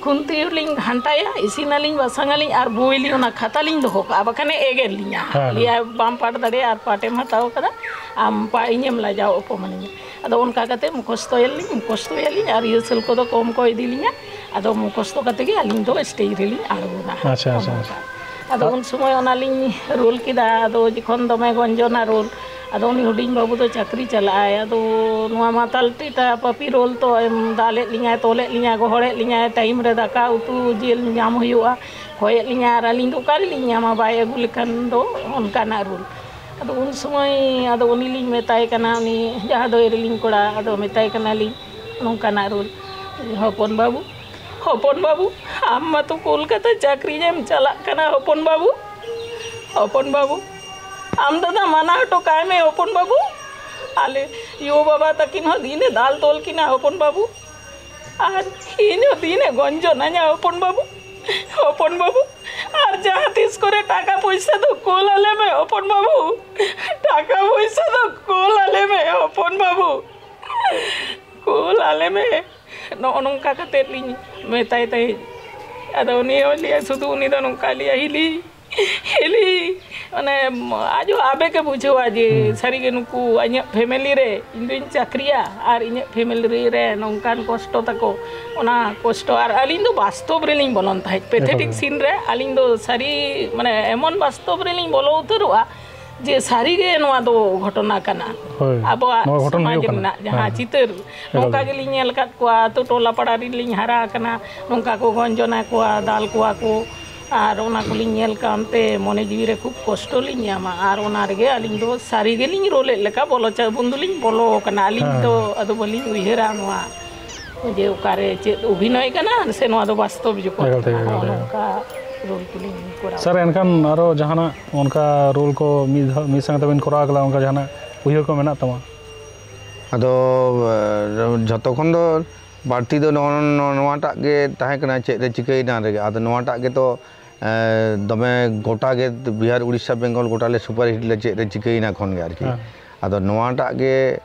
ᱠᱷᱩᱱᱛᱤ ᱞᱤᱧ ᱜᱷᱟᱱᱴᱟᱭᱟ, ᱤᱥᱤᱱᱟᱞᱤᱧ, ᱵᱟᱥᱟᱝᱟᱞᱤᱧ ᱟᱨ ᱵᱳᱭ ᱞᱤᱧ, ᱚᱱᱟ ᱠᱷᱟᱛᱟ ᱞᱤᱧ ᱫᱚᱦᱚ ᱠᱟᱜᱼᱟ, ᱵᱟᱠᱷᱟᱱᱮ ᱮᱜᱮᱨ ᱞᱤᱧᱟ᱾ ᱦᱮᱸ, ᱦᱮᱸ᱾ ᱞᱟᱹᱭᱟᱭ, "ᱵᱟᱢ ᱯᱟᱴ ᱫᱟᱲᱮᱭᱟᱜᱼᱟ ᱟᱨ ᱯᱟᱴᱮᱢ ᱦᱟᱛᱟᱣ ᱠᱟᱫᱟ, ᱟᱢ ᱯᱟ-, ᱤᱧᱮᱢ ᱞᱟᱡᱟᱣ ᱚᱯᱚᱢᱟᱱᱤᱧᱟ᱾" ᱟᱫᱚ ᱚᱱᱠᱟ ᱠᱟᱛᱮ ᱢᱩᱠᱷᱚᱥᱛᱚᱭᱟᱞᱤᱧ, ᱢᱩᱠᱷᱚᱥᱛᱚᱭᱟᱞᱤᱧ ᱟᱨ ᱨᱤᱦᱟᱨᱥᱟᱞ ᱠᱚᱫᱚ ᱠᱚᱢ ᱠᱚ ᱤᱫᱤ ᱞᱤᱧᱟ᱾ ᱟᱫᱚ ᱢᱩᱠᱷᱚᱥᱛᱚ ᱠᱟᱛᱮ ᱜᱮ ᱟᱹᱞᱤᱧ ᱫᱚ ᱥᱴᱮᱡᱽ ᱨᱮᱞᱤᱧ ᱟᱬᱜᱚᱱᱟ᱾ ᱟᱪᱪᱷᱟ, ᱟᱪᱪᱷᱟ, ᱟᱪᱪᱷᱟ᱾ ᱟᱫᱚ ᱩᱱ ᱥᱚᱢᱚᱭ ᱚᱱᱟᱞᱤᱧ ᱨᱳᱞ ᱠᱮᱫᱟ᱾ ᱟᱫᱚ ᱡᱚᱠᱷᱚᱱ ᱫᱚᱢᱮ ᱜᱚᱧᱡᱚᱱᱟ ᱨᱳᱞ, ᱟᱫᱚ ᱩᱱᱤ ᱦᱩᱰᱤᱧ ᱵᱟᱹᱵᱩ ᱫᱚ ᱪᱟᱹᱠᱨᱤ ᱪᱟᱞᱟᱜᱼᱟᱭ᱾ ᱟᱫᱚ ᱱᱚᱣᱟ ᱢᱟᱛᱟᱞ ᱴᱤᱴᱟ ᱯᱟᱹᱯᱤ ᱨᱳᱞ ᱛᱚ ᱮᱢ ᱫᱟᱞᱮᱫ ᱞᱤᱧᱟᱭ, ᱛᱚᱞᱮᱫ ᱞᱤᱧᱟᱭ, ᱜᱚᱦᱚᱲᱮᱫ ᱞᱤᱧᱟᱭ, ᱴᱟᱭᱤᱢ ᱨᱮ ᱫᱟᱠᱟ ᱩᱛᱩ ᱡᱤᱞ ᱧᱟᱢ ᱦᱩᱭᱩᱜᱼᱟ, ᱠᱚᱭᱮᱫ ᱞᱤᱧᱟᱭ, ᱟᱨ ᱟᱹᱞᱤᱧ ᱫᱚ ᱚᱠᱟ ᱨᱮᱞᱤᱧ ᱧᱟᱢᱟ ᱵᱟᱭ ᱟᱹᱜᱩ ᱞᱮᱠᱷᱟᱱ ᱫᱚ? ᱚᱱᱠᱟᱱᱟᱜ ᱨᱳᱞ᱾ ᱟᱫᱚ ᱩᱱ ᱥᱚᱢᱚᱭ ᱟᱫᱚ ᱩᱱᱤ ᱞᱤᱧ ᱢᱮᱛᱟᱭ ᱠᱟᱱᱟ, ᱩᱱᱤ ᱡᱟᱦᱟᱸ ᱫᱚᱭ ᱨᱮᱞᱤᱧ ᱠᱚᱲᱟ, ᱟᱫᱚ ᱢᱮᱛᱟᱭ ᱠᱟᱱᱟᱞᱤᱧ ᱱᱚᱝᱠᱟᱱᱟᱜ ᱨᱳᱞ, ᱦᱚᱯᱚᱱ ᱵᱟᱹᱵᱩ, ᱦᱚᱯᱚᱱ ᱵᱟᱹᱵᱩ, ᱟᱢ ᱢᱟᱛᱚ ᱠᱳᱞᱠᱟᱛᱟ ᱪᱟᱹᱠᱨᱤ ᱮᱢ ᱪᱟᱞᱟᱜ ᱠᱟᱱᱟ ᱦᱚᱯᱚᱱ ᱵᱟᱹᱵᱩ, ᱦᱚᱯᱚᱱ ᱵᱟᱹᱵᱩ, ᱟᱢ ᱫᱟᱫᱟ ᱢᱟᱱᱟ ᱦᱚᱴᱚ ᱠᱟᱭ ᱢᱮ ᱦᱚᱯᱚᱱ ᱵᱟᱹᱵᱩ᱾ ᱟᱞᱮ ᱭᱳ ᱵᱟᱵᱟ ᱛᱟᱹᱠᱤᱱ ᱦᱚᱸ ᱫᱤᱱᱮ ᱫᱟᱞ ᱛᱚᱞ ᱠᱤᱱᱟ ᱦᱚᱯᱚᱱ ᱵᱟᱹᱵᱩ, ᱟᱨ ᱤᱧ ᱦᱚᱸ ᱫᱤᱱᱮ ᱜᱚᱸᱡᱚᱱᱟᱹᱧᱟ ᱦᱚᱯᱚᱱ ᱵᱟᱹᱵᱩ, ᱦᱚᱯᱚᱱ ᱵᱟᱹᱵᱩ᱾ ᱟᱨ ᱡᱟᱦᱟᱸ ᱛᱤᱥ ᱠᱚᱨᱮ ᱴᱟᱠᱟ ᱯᱚᱭᱥᱟ ᱫᱚ ᱠᱳᱞ ᱟᱞᱮ ᱢᱮ ᱦᱚᱯᱚᱱ ᱵᱟᱹᱵᱩ, ᱴᱟᱠᱟ ᱯᱚᱭᱥᱟ ᱫᱚ ᱠᱳᱞ ᱟᱞᱮ ᱢᱮ ᱦᱚᱯᱚᱱ ᱵᱟᱹᱵᱩ, ᱠᱳᱞ ᱟᱞᱮ ᱢᱮ᱾ ᱱᱚᱜᱼᱚ ᱱᱚᱝᱠᱟ ᱠᱟᱛᱮᱫ ᱞᱤᱧ ᱢᱮᱛᱟᱭ ᱛᱟᱦᱮᱸᱫ᱾ ᱟᱫᱚ ᱩᱱᱤ ᱦᱚᱸ ᱞᱟᱹᱭᱟ, ᱥᱩᱫᱷᱩ ᱩᱱᱤ ᱫᱚ ᱱᱚᱝᱠᱟ ᱞᱟᱹᱭᱟ, "ᱦᱤᱞᱤ, ᱦᱤᱞᱤ", ᱢᱟᱱᱮ ᱟᱡ ᱦᱚᱸ ᱟᱵᱮᱜᱽ ᱮ ᱵᱩᱡᱷᱟᱹᱣᱟ ᱡᱮ ᱦᱩᱸ᱾ ᱥᱟᱹᱨᱤᱜᱮ ᱱᱩᱠᱩ ᱤᱧᱟᱹᱜ ᱯᱷᱮᱢᱮᱞᱤ ᱨᱮ, ᱤᱧ ᱫᱩᱧ ᱪᱟᱹᱠᱨᱤᱭᱟ ᱟᱨ ᱤᱧᱟᱹᱜ ᱯᱷᱮᱢᱮᱞᱤ ᱨᱮ ᱱᱚᱝᱠᱟᱱ ᱠᱚᱥᱴᱚ ᱛᱟᱠᱚ, ᱚᱱᱟ ᱠᱚᱥᱴᱚ᱾ ᱟᱨ ᱟᱹᱞᱤᱧ ᱫᱚ ᱵᱟᱥᱛᱚᱵ ᱨᱮᱞᱤᱧ ᱵᱚᱞᱚᱱ ᱛᱟᱦᱮᱸᱫ, ᱯᱮᱛᱷᱮᱴᱤᱠ ᱮᱠᱫᱚᱢ᱾ ᱥᱤᱱ ᱨᱮ ᱟᱹᱞᱤᱧ ᱫᱚ ᱥᱟᱹᱨᱤ, ᱢᱟᱱᱮ ᱮᱢᱚᱱ ᱵᱟᱥᱛᱚᱵ ᱨᱮᱞᱤᱧ ᱵᱚᱞᱚ ᱩᱛᱟᱹᱨᱚᱜᱼᱟ ᱡᱮ ᱥᱟᱹᱨᱤᱜᱮ ᱱᱚᱣᱟ ᱫᱚ ᱜᱷᱚᱴᱚᱱᱟ ᱠᱟᱱᱟ᱾ ᱦᱳᱭ, ᱟᱵᱚᱣᱟᱜ ᱱᱚᱣᱟ ᱜᱷᱚᱴᱚᱱ ᱥᱚᱢᱟᱡᱽ ᱦᱩᱭᱩᱜ ᱠᱟᱱᱟ᱾ ᱨᱮᱱᱟᱜ ᱡᱟᱦᱟᱸ ᱦᱮᱸ, ᱦᱮᱸ᱾ ᱪᱤᱛᱟᱹᱨ, ᱱᱚᱝᱠᱟ ᱮᱠᱫᱚᱢ᱾ ᱜᱮᱞᱤᱧ ᱧᱮᱞ ᱟᱠᱟᱫ ᱠᱚᱣᱟ, ᱟᱛᱳ ᱴᱚᱞᱟ ᱯᱟᱲᱟ ᱨᱮᱞᱤᱧ ᱦᱟᱨᱟ ᱟᱠᱟᱱᱟ, ᱱᱚᱝᱠᱟ ᱠᱚ ᱜᱚᱸᱡᱚᱱᱟ ᱠᱚᱣᱟ, ᱫᱟᱞ ᱠᱚᱣᱟ ᱠᱚ, ᱟᱨ ᱚᱱᱟ ᱠᱚᱞᱤᱧ ᱧᱮᱞ ᱠᱟᱱᱛᱮ ᱢᱚᱱᱮ ᱡᱤᱣᱤ ᱨᱮ ᱠᱷᱩᱵ ᱠᱚᱥᱴᱚ ᱞᱤᱧ ᱧᱟᱢᱟ᱾ ᱟᱨ ᱚᱱᱟ ᱨᱮᱜᱮ ᱟᱹᱞᱤᱧ ᱫᱚ ᱥᱟᱹᱨᱤ ᱜᱮᱞᱤᱧ ᱨᱳᱞᱮᱫ ᱞᱮᱠᱟ ᱵᱚᱞᱚ ᱪᱟ-, ᱵᱚᱱᱫᱩᱞᱤᱧ ᱵᱚᱞᱚ ᱟᱠᱟᱱᱟ᱾ ᱟᱹᱞᱤᱧ ᱦᱮᱸ, ᱫᱚ ᱦᱮᱸ᱾ ᱟᱫᱚ ᱵᱟᱹᱞᱤᱧ ᱩᱭᱦᱟᱹᱨᱟ ᱱᱚᱣᱟ ᱡᱮ ᱚᱠᱟᱨᱮ ᱪᱮᱫ ᱚᱵᱷᱤᱱᱚᱭ ᱠᱟᱱᱟ ᱥᱮ ᱱᱚᱣᱟ ᱫᱚ ᱵᱟᱥᱛᱚᱵ ᱡᱚᱜᱚᱛ ᱮᱠᱟᱞ ᱛᱮᱜᱮ, ᱠᱟᱱᱟ᱾ ᱮᱠᱟᱞ ᱱᱚᱜᱼᱚ ᱛᱮᱜᱮ᱾ ᱱᱚᱝᱠᱟ ᱨᱳᱞ ᱠᱚᱞᱤᱧ ᱠᱚᱨᱟᱣ ᱥᱟᱨ, ᱠᱟᱱᱟ᱾ ᱮᱱᱠᱷᱟᱱ ᱟᱨᱚ ᱡᱟᱦᱟᱱᱟᱜ ᱚᱱᱠᱟ ᱨᱳᱞ ᱠᱚ ᱢᱤᱫ ᱫᱷᱟᱣ, ᱢᱤᱫ ᱥᱟᱶ ᱛᱮᱵᱮᱱ ᱠᱚᱨᱟᱣ ᱠᱟᱫᱟ, ᱚᱱᱠᱟ ᱡᱟᱦᱟᱱᱟᱜ ᱩᱭᱦᱟᱹᱨ ᱠᱚ ᱢᱮᱱᱟᱜ ᱛᱟᱢᱟ? ᱟᱫᱚ, ᱮ, ᱡᱷᱚᱛᱚ ᱠᱷᱚᱱ ᱫᱚ ᱵᱟᱹᱲᱛᱤ ᱫᱚ ᱱᱚᱜᱼᱚ ᱱᱚ-, ᱱᱚᱣᱟᱴᱟᱜ ᱜᱮ ᱛᱟᱦᱮᱸ ᱠᱟᱱᱟ, ᱪᱮᱫ ᱨᱮ ᱪᱤᱠᱟᱹᱭᱮᱱᱟ ᱨᱮᱜᱮ᱾ ᱟᱫᱚ ᱱᱚᱣᱟᱴᱟᱜ ᱜᱮᱛᱚ, ᱮ, ᱫᱚᱢᱮ ᱜᱚᱴᱟ ᱜᱮ ᱵᱤᱦᱟᱨ, ᱩᱲᱤᱥᱥᱟ, ᱵᱮᱝᱜᱚᱞ ᱜᱚᱴᱟ ᱞᱮ ᱥᱩᱯᱟᱨ ᱦᱤᱴ ᱞᱮ, ᱪᱮᱫ ᱨᱮ ᱪᱤᱠᱟᱹᱭᱮᱱᱟ ᱠᱷᱚᱱ ᱜᱮ ᱟᱨᱠᱤ᱾ ᱦᱮᱸ᱾ ᱟᱫᱚ ᱱᱚᱣᱟᱴᱟᱜ ᱜᱮ,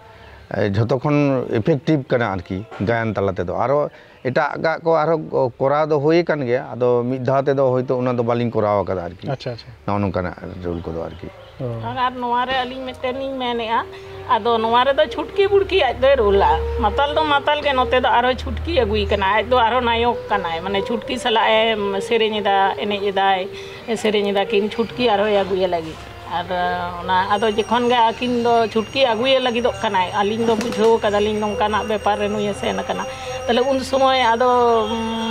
ᱮ, ᱡᱷᱚᱛᱚ ᱠᱷᱚᱱ ᱤᱯᱷᱮᱠᱴᱤᱵᱷ ᱠᱟᱱᱟ ᱟᱨᱠᱤ ᱜᱟᱭᱟᱱ ᱛᱟᱞᱟ ᱛᱮᱫᱚ᱾ ᱟᱨᱚ ᱮᱴᱟᱜᱟᱜ ᱠᱚ ᱟᱨᱦᱚᱸ ᱠᱚᱨᱟᱣ ᱫᱚ ᱦᱩᱭ ᱟᱠᱟᱱ ᱜᱮᱭᱟ, ᱟᱫᱚ ᱢᱤᱫ ᱫᱷᱟᱣ ᱛᱮᱫᱚ ᱦᱚᱭᱛᱳ ᱚᱱᱟ ᱫᱚ ᱵᱟᱹᱞᱤᱧ ᱠᱚᱨᱟᱣ ᱟᱠᱟᱫᱟ ᱟᱨᱠᱤ᱾ ᱟᱪᱪᱷᱟ, ᱟᱪᱪᱷᱟ᱾ ᱱᱚᱜᱼᱚ ᱱᱚᱝᱠᱟᱱᱟᱜ ᱨᱳᱞ ᱠᱚᱫᱚ ᱟᱨᱠᱤ᱾ ᱚ᱾ ᱟᱨ ᱱᱚᱣᱟ ᱨᱮ ᱟᱹᱞᱤᱧ ᱢᱤᱫᱴᱮᱱ ᱞᱤᱧ ᱢᱮᱱᱮᱫᱼᱟ, ᱟᱫᱚ ᱱᱚᱣᱟ ᱨᱮᱫᱚ ᱪᱷᱩᱴᱠᱤ ᱵᱩᱲᱠᱤ ᱟᱡ ᱫᱚᱭ ᱨᱳᱞᱟ᱾ ᱢᱟᱛᱟᱞ ᱫᱚ ᱢᱟᱛᱟᱞ ᱜᱮ, ᱱᱚᱛᱮ ᱫᱚ ᱟᱨᱦᱚᱸ ᱪᱷᱩᱴᱠᱤ ᱟᱹᱜᱩᱭ ᱠᱟᱱᱟ, ᱟᱡ ᱫᱚ ᱟᱨᱦᱚᱸ ᱱᱟᱭᱚᱠ ᱠᱟᱱᱟᱭ, ᱢᱟᱱᱮ ᱪᱷᱩᱴᱠᱤ ᱥᱟᱞᱟᱜ ᱮ ᱥᱮᱨᱮᱧ ᱮᱫᱟ, ᱮᱱᱮᱡ ᱮᱫᱟᱭ, ᱥᱮᱨᱮᱧ ᱮᱫᱟ ᱠᱤᱱ, ᱪᱷᱩᱴᱠᱤ ᱟᱨᱦᱚᱸᱭ ᱟᱹᱜᱩᱭᱟ ᱞᱟᱹᱜᱤᱫ᱾ ᱟᱨ ᱚᱱᱟ ᱟᱫᱚ ᱡᱚᱠᱷᱚᱱ ᱜᱮ ᱟᱹᱠᱤᱱ ᱫᱚ ᱪᱷᱩᱴᱠᱤ ᱟᱹᱜᱩᱭᱮ ᱞᱟᱹᱜᱤᱫᱚᱜ ᱠᱟᱱᱟᱭ, ᱟᱹᱞᱤᱧ ᱫᱚ ᱵᱩᱡᱷᱟᱹᱣ ᱠᱟᱫᱟᱞᱤᱧ ᱱᱚᱝᱠᱟᱱᱟᱜ ᱵᱮᱯᱟᱨ ᱨᱮ ᱱᱩᱭᱮ ᱥᱮᱱ ᱟᱠᱟᱱᱟ, ᱛᱟᱦᱞᱮ ᱩᱱ ᱥᱚᱢᱚᱭ ᱟᱫᱚ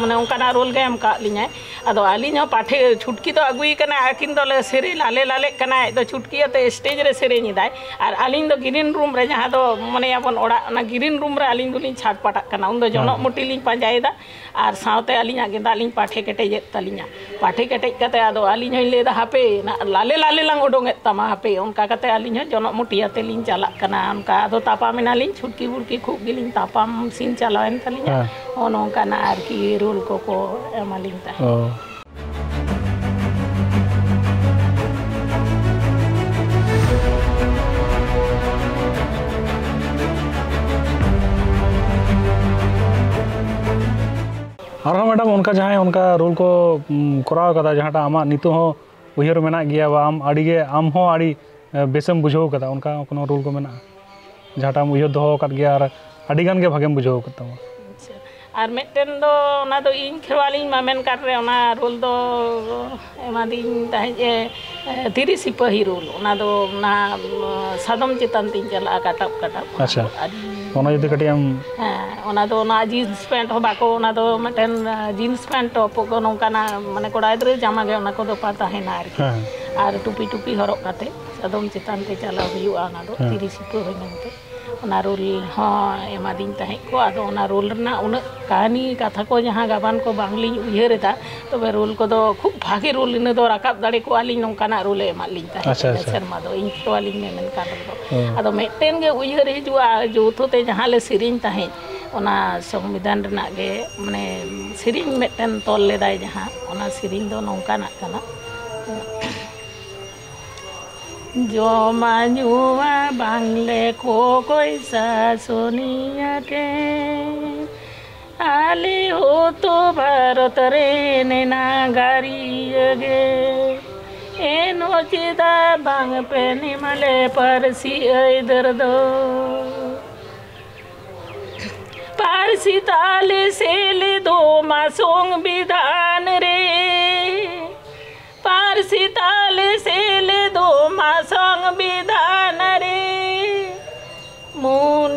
ᱢᱟᱱᱮ ᱚᱱᱠᱟᱱᱟᱜ ᱨᱳᱞ ᱜᱮ ᱮᱢ ᱠᱟᱜ ᱞᱤᱧᱟᱭ᱾ ᱟᱫᱚ ᱟᱹᱞᱤᱧ ᱦᱚᱸ ᱯᱟᱴᱷᱮ ᱪᱷᱩᱴᱠᱤ ᱫᱚ ᱟᱹᱜᱩᱭᱮ ᱠᱟᱱᱟᱭ, ᱟᱹᱠᱤᱱ ᱫᱚᱞᱮ ᱥᱮᱨᱮᱧ ᱞᱟᱞᱮ ᱞᱟᱞᱮᱜ ᱠᱟᱱᱟ, ᱟᱡ ᱫᱚ ᱪᱷᱩᱴᱠᱤ ᱟᱛᱮ ᱥᱴᱮᱡᱽ ᱨᱮ ᱥᱮᱨᱮᱧ ᱮᱫᱟᱭ, ᱟᱨ ᱟᱹᱞᱤᱧ ᱫᱚ ᱜᱨᱤᱱ ᱨᱩᱢ ᱨᱮ, ᱡᱟᱦᱟᱸ ᱫᱚ ᱢᱚᱱᱮᱭᱟᱵᱚᱱ ᱚᱲᱟᱜ, ᱚᱱᱟ ᱜᱨᱤᱱ ᱨᱩᱢ ᱨᱮ ᱟᱹᱞᱤᱧ ᱫᱚᱞᱤᱧ ᱪᱷᱟᱴᱯᱟᱴᱟᱜ ᱠᱟᱱᱟ᱾ ᱩᱱᱫᱚ ᱦᱮᱸ᱾ ᱡᱚᱱᱚᱜ ᱢᱩᱴᱤ ᱞᱤᱧ ᱯᱟᱸᱡᱟᱭᱮᱫᱟ, ᱟᱨ ᱥᱟᱶᱛᱮ ᱟᱹᱞᱤᱧᱟᱜ ᱜᱮᱸᱫᱟᱜ ᱞᱤᱧ ᱯᱟᱴᱷᱮ ᱠᱮᱴᱮᱡᱮᱫ ᱛᱟᱹᱞᱤᱧᱟ᱾ ᱯᱟᱴᱷᱮ ᱠᱮᱴᱮᱡ ᱠᱟᱛᱮ ᱟᱫᱚ ᱟᱹᱞᱤᱧ ᱦᱚᱸᱧ ᱞᱟᱹᱭᱫᱟ, "ᱦᱟᱯᱮ, ᱱᱟ-, ᱞᱟᱞᱮ ᱞᱟᱞᱮ ᱞᱟᱝ ᱚᱰᱚᱝᱮᱫ ᱛᱟᱢᱟ, ᱦᱟᱯᱮ," ᱚᱱᱠᱟ ᱠᱟᱛᱮ ᱟᱹᱞᱤᱧ ᱦᱚᱸ ᱡᱚᱱᱚᱜ ᱢᱩᱴᱤ ᱟᱛᱮ ᱞᱤᱧ ᱪᱟᱞᱟᱜ ᱠᱟᱱᱟ᱾ ᱚᱱᱠᱟ ᱟᱫᱚ ᱛᱟᱯᱟᱢ ᱮᱱᱟᱞᱤᱧ, ᱪᱷᱩᱴᱠᱤ ᱵᱩᱲᱠᱤ ᱠᱷᱩᱵ ᱜᱮᱞᱤᱧ ᱛᱟᱯᱟᱢ ᱥᱤᱱ ᱪᱟᱞᱟᱣᱮᱱ ᱛᱟᱹᱞᱤᱧᱟ᱾ ᱦᱮᱸ᱾ ᱱᱚᱜᱼᱚ ᱱᱚᱝᱠᱟᱱᱟᱜ ᱟᱨᱠᱤ ᱨᱳᱞ ᱠᱚᱠᱚ ᱮᱢᱟᱞᱤᱧ ᱛᱟᱦᱮᱸᱫ᱾ ᱚ᱾ ᱟᱨᱦᱚᱸ ᱢᱮᱰᱟᱢ, ᱚᱱᱠᱟ ᱡᱟᱦᱟᱸᱭ ᱚᱱᱠᱟ ᱨᱳᱞ ᱠᱚ, ᱩᱢ, ᱠᱚᱨᱟᱣ ᱠᱟᱫᱟ, ᱡᱟᱦᱟᱸᱴᱟᱜ ᱟᱢᱟᱜ ᱱᱤᱛᱚᱜ ᱦᱚᱸ ᱩᱭᱦᱟᱹᱨ ᱢᱮᱱᱟᱜ ᱜᱮᱭᱟ, ᱵᱟ ᱟᱢ ᱟᱹᱰᱤ ᱜᱮ, ᱟᱢ ᱦᱚᱸ ᱟᱹᱰᱤ, ᱮ, ᱵᱮᱥᱮᱢ ᱵᱩᱡᱷᱟᱹᱣ ᱠᱟᱫᱟ, ᱚᱱᱠᱟ ᱠᱳᱱᱳ ᱨᱳᱞ ᱠᱚ ᱢᱮᱱᱟᱜᱼᱟ ᱡᱟᱦᱟᱸᱴᱟᱜ ᱮᱢ ᱩᱭᱦᱟᱹᱨ ᱫᱚᱦᱚ ᱟᱠᱟᱫ ᱜᱮᱭᱟ ᱟᱨ ᱟᱹᱰᱤ ᱜᱟᱱ ᱜᱮ ᱵᱷᱟᱜᱮᱢ ᱵᱩᱡᱷᱟᱹᱣ ᱟᱠᱟᱫ ᱛᱟᱢᱟ? ᱟᱪᱪᱷᱟ᱾ ᱟᱨ ᱢᱤᱫᱴᱮᱱ ᱫᱚ ᱚᱱᱟ ᱫᱚ ᱤᱧ ᱠᱷᱮᱨᱣᱟᱞᱤᱧ ᱢᱟᱢᱮᱱ ᱠᱟᱱ ᱨᱮ, ᱚᱱᱟ ᱨᱳᱞ ᱫᱚ ᱮᱢᱟᱫᱤᱧ ᱛᱟᱦᱮᱸᱫ ᱮ, ᱮ, ᱛᱤᱨᱤ ᱥᱤᱯᱟᱹᱦᱤ ᱨᱳᱞ᱾ ᱚᱱᱟ ᱫᱚ ᱚᱱᱟ, ᱩᱢ, ᱥᱟᱫᱚᱢ ᱪᱮᱛᱟᱱ ᱛᱤᱧ ᱪᱟᱞᱟᱜᱼᱟ, ᱠᱟᱴᱟᱯ ᱠᱟᱴᱟᱯ᱾ ᱚᱱᱟ ᱟᱪᱪᱷᱟ᱾ ᱫᱚ ᱟᱹᱰᱤ ᱚᱱᱟ ᱡᱩᱫᱤ ᱠᱟᱹᱴᱤᱡ ᱮᱢ ᱦᱮᱸ, ᱚᱱᱟ ᱫᱚ ᱚᱱᱟ ᱡᱤᱱᱥ ᱯᱮᱱᱴ ᱦᱚᱸ ᱵᱟᱠᱚ, ᱚᱱᱟ ᱫᱚ ᱢᱤᱫᱴᱮᱱ, ᱟ, ᱡᱤᱱᱥ ᱯᱮᱱᱴ ᱴᱚᱯ ᱠᱚ ᱱᱚᱝᱠᱟᱱᱟᱜ, ᱢᱟᱱᱮ, ᱠᱚᱲᱟ ᱜᱤᱫᱽᱨᱟᱹ ᱡᱟᱢᱟ ᱜᱮ ᱚᱱᱟ ᱠᱚᱫᱚ ᱯᱟ ᱛᱟᱦᱮᱱᱟ ᱟᱨᱠᱤ᱾ ᱦᱮᱸ᱾ ᱟᱨ ᱴᱩᱯᱤ ᱴᱩᱯᱤ ᱦᱚᱨᱚᱜ ᱠᱟᱛᱮ ᱥᱟᱫᱚᱢ ᱪᱮᱛᱟᱱ ᱛᱮ ᱪᱟᱞᱟᱣ ᱦᱩᱭᱩᱜᱼᱟ, ᱚᱱᱟ ᱫᱚ ᱦᱮᱸ᱾ ᱛᱤᱨᱤ ᱥᱤᱯᱟᱹ ᱦᱩᱭ ᱢᱮᱱᱛᱮ᱾ ᱚᱱᱟ ᱨᱳᱞ ᱦᱚᱸ ᱮᱢᱟᱫᱤᱧ ᱛᱟᱦᱮᱸᱫ ᱠᱚ᱾ ᱟᱫᱚ ᱚᱱᱟ ᱨᱳᱞ ᱨᱮᱱᱟᱜ ᱩᱱᱟᱹᱜ ᱠᱟᱹᱦᱱᱤ ᱠᱟᱛᱷᱟ ᱠᱚ ᱡᱟᱦᱟᱸ ᱜᱟᱵᱟᱱ ᱠᱚ ᱵᱟᱝᱞᱤᱧ ᱩᱭᱦᱟᱹᱨ ᱮᱫᱟ, ᱛᱚᱵᱮ ᱨᱳᱞ ᱠᱚᱫᱚ ᱠᱷᱩᱵ ᱵᱷᱟᱜᱮ ᱨᱳᱞ, ᱤᱱᱟᱹ ᱫᱚ ᱨᱟᱠᱟᱵ ᱫᱟᱲᱮ ᱠᱚᱜᱼᱟ ᱞᱤᱧ, ᱱᱚᱝᱠᱟᱱᱟᱜ ᱨᱳᱞ ᱮ ᱮᱢᱟᱫ ᱞᱤᱧ ᱛᱟᱦᱮᱸᱫ ᱟᱪᱪᱷᱟ, ᱤᱱᱟᱹ ᱟᱪᱪᱷᱟ᱾ ᱥᱮᱨᱢᱟ ᱫᱚ, ᱤᱧ ᱠᱷᱮᱨᱣᱟᱞᱤᱧ ᱢᱮᱢᱮᱱ ᱠᱟᱱ ᱨᱮᱫᱚ᱾ ᱦᱮᱸ᱾ ᱟᱫᱚ ᱢᱤᱫᱴᱮᱱ ᱜᱮ ᱩᱭᱦᱟᱹᱨ ᱦᱤᱡᱩᱜᱼᱟ, ᱡᱳᱣᱛᱷᱚ ᱛᱮ ᱡᱟᱦᱟᱸ ᱞᱮ ᱥᱮᱨᱮᱧ ᱛᱟᱦᱮᱸᱫ, ᱚᱱᱟ ᱥᱚᱝᱵᱤᱫᱷᱟᱱ ᱨᱮᱱᱟᱜ ᱜᱮ, ᱢᱟᱱᱮ, ᱥᱮᱨᱮᱧ ᱢᱤᱫᱴᱮᱱ ᱛᱚᱞ ᱞᱮᱫᱟᱭ ᱡᱟᱦᱟᱸ, ᱚᱱᱟ ᱥᱮᱨᱮᱧ ᱫᱚ ᱱᱚᱝᱠᱟᱱᱟᱜ ᱠᱟᱱᱟ᱾ ᱡᱚᱢᱟ ᱧᱩᱣᱟ ᱵᱟᱝᱞᱮ ᱠᱚᱠᱚᱭ ᱥᱟᱥᱚᱱᱤᱭᱟ ᱴᱷᱮᱱ, ᱟᱞᱮ ᱦᱚᱸᱛᱚ ᱵᱷᱟᱨᱚᱛ ᱨᱮᱱ ᱱᱟᱜᱟᱨᱤᱭᱟᱹ ᱜᱮ, ᱮᱱᱦᱚᱸ ᱪᱮᱫᱟᱜ ᱵᱟᱝ ᱯᱮ ᱮᱢᱟᱞᱮ ᱯᱟᱹᱨᱥᱤ ᱟᱹᱭᱫᱟᱹᱨ ᱫᱚ? ᱯᱟᱹᱨᱥᱤ ᱛᱟᱞᱮ ᱥᱮᱞᱮᱫᱚᱜ ᱢᱟ ᱥᱚᱝᱵᱤᱫᱷᱟᱱ ᱨᱮ, ᱯᱟᱹᱨᱥᱤ ᱛᱟᱞᱮ ᱥᱮᱞᱮᱫᱚᱜ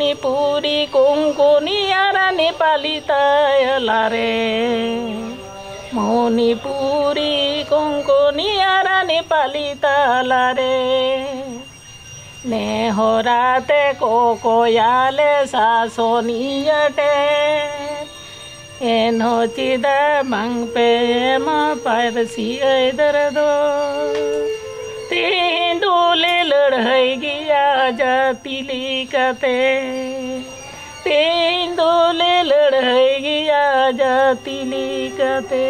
ᱢᱚᱱᱤᱯᱩᱨᱤ ᱠᱚᱝᱠᱚᱱᱤ ᱟᱨ ᱱᱮᱯᱟᱞᱤ ᱛᱟᱞᱟᱨᱮ, ᱢᱚᱱᱤᱯᱩᱨᱤ ᱠᱚᱝᱠᱚᱱᱤ ᱟᱨ ᱱᱮᱯᱟᱞᱤ ᱛᱟᱞᱟᱨᱮ, ᱱᱮᱦᱚᱨᱟ ᱛᱮ ᱠᱚᱠᱚᱭᱟᱞᱮ ᱥᱟᱥᱚᱱᱤᱭᱟᱹ ᱴᱷᱮᱱ᱾ ᱮᱱᱦᱚᱸ ᱪᱮᱫᱟᱜ ᱵᱟᱝ ᱯᱮ ᱮᱢᱟ ᱯᱟᱹᱨᱥᱤ ᱟᱹᱭᱫᱟᱹᱨ ᱫᱚ? ᱛᱮᱦᱮᱧ ᱫᱚᱞᱮ ᱞᱟᱹᱲᱦᱟᱹᱭ ᱜᱮᱭᱟ ᱡᱟᱹᱛᱤ ᱞᱮᱠᱟᱛᱮ᱾ ᱛᱮᱦᱮᱧ ᱫᱚᱞᱮ ᱞᱟᱹᱲᱦᱟᱹᱭ ᱜᱮᱭᱟ ᱡᱟᱹᱛᱤ ᱞᱮᱠᱟᱛᱮ᱾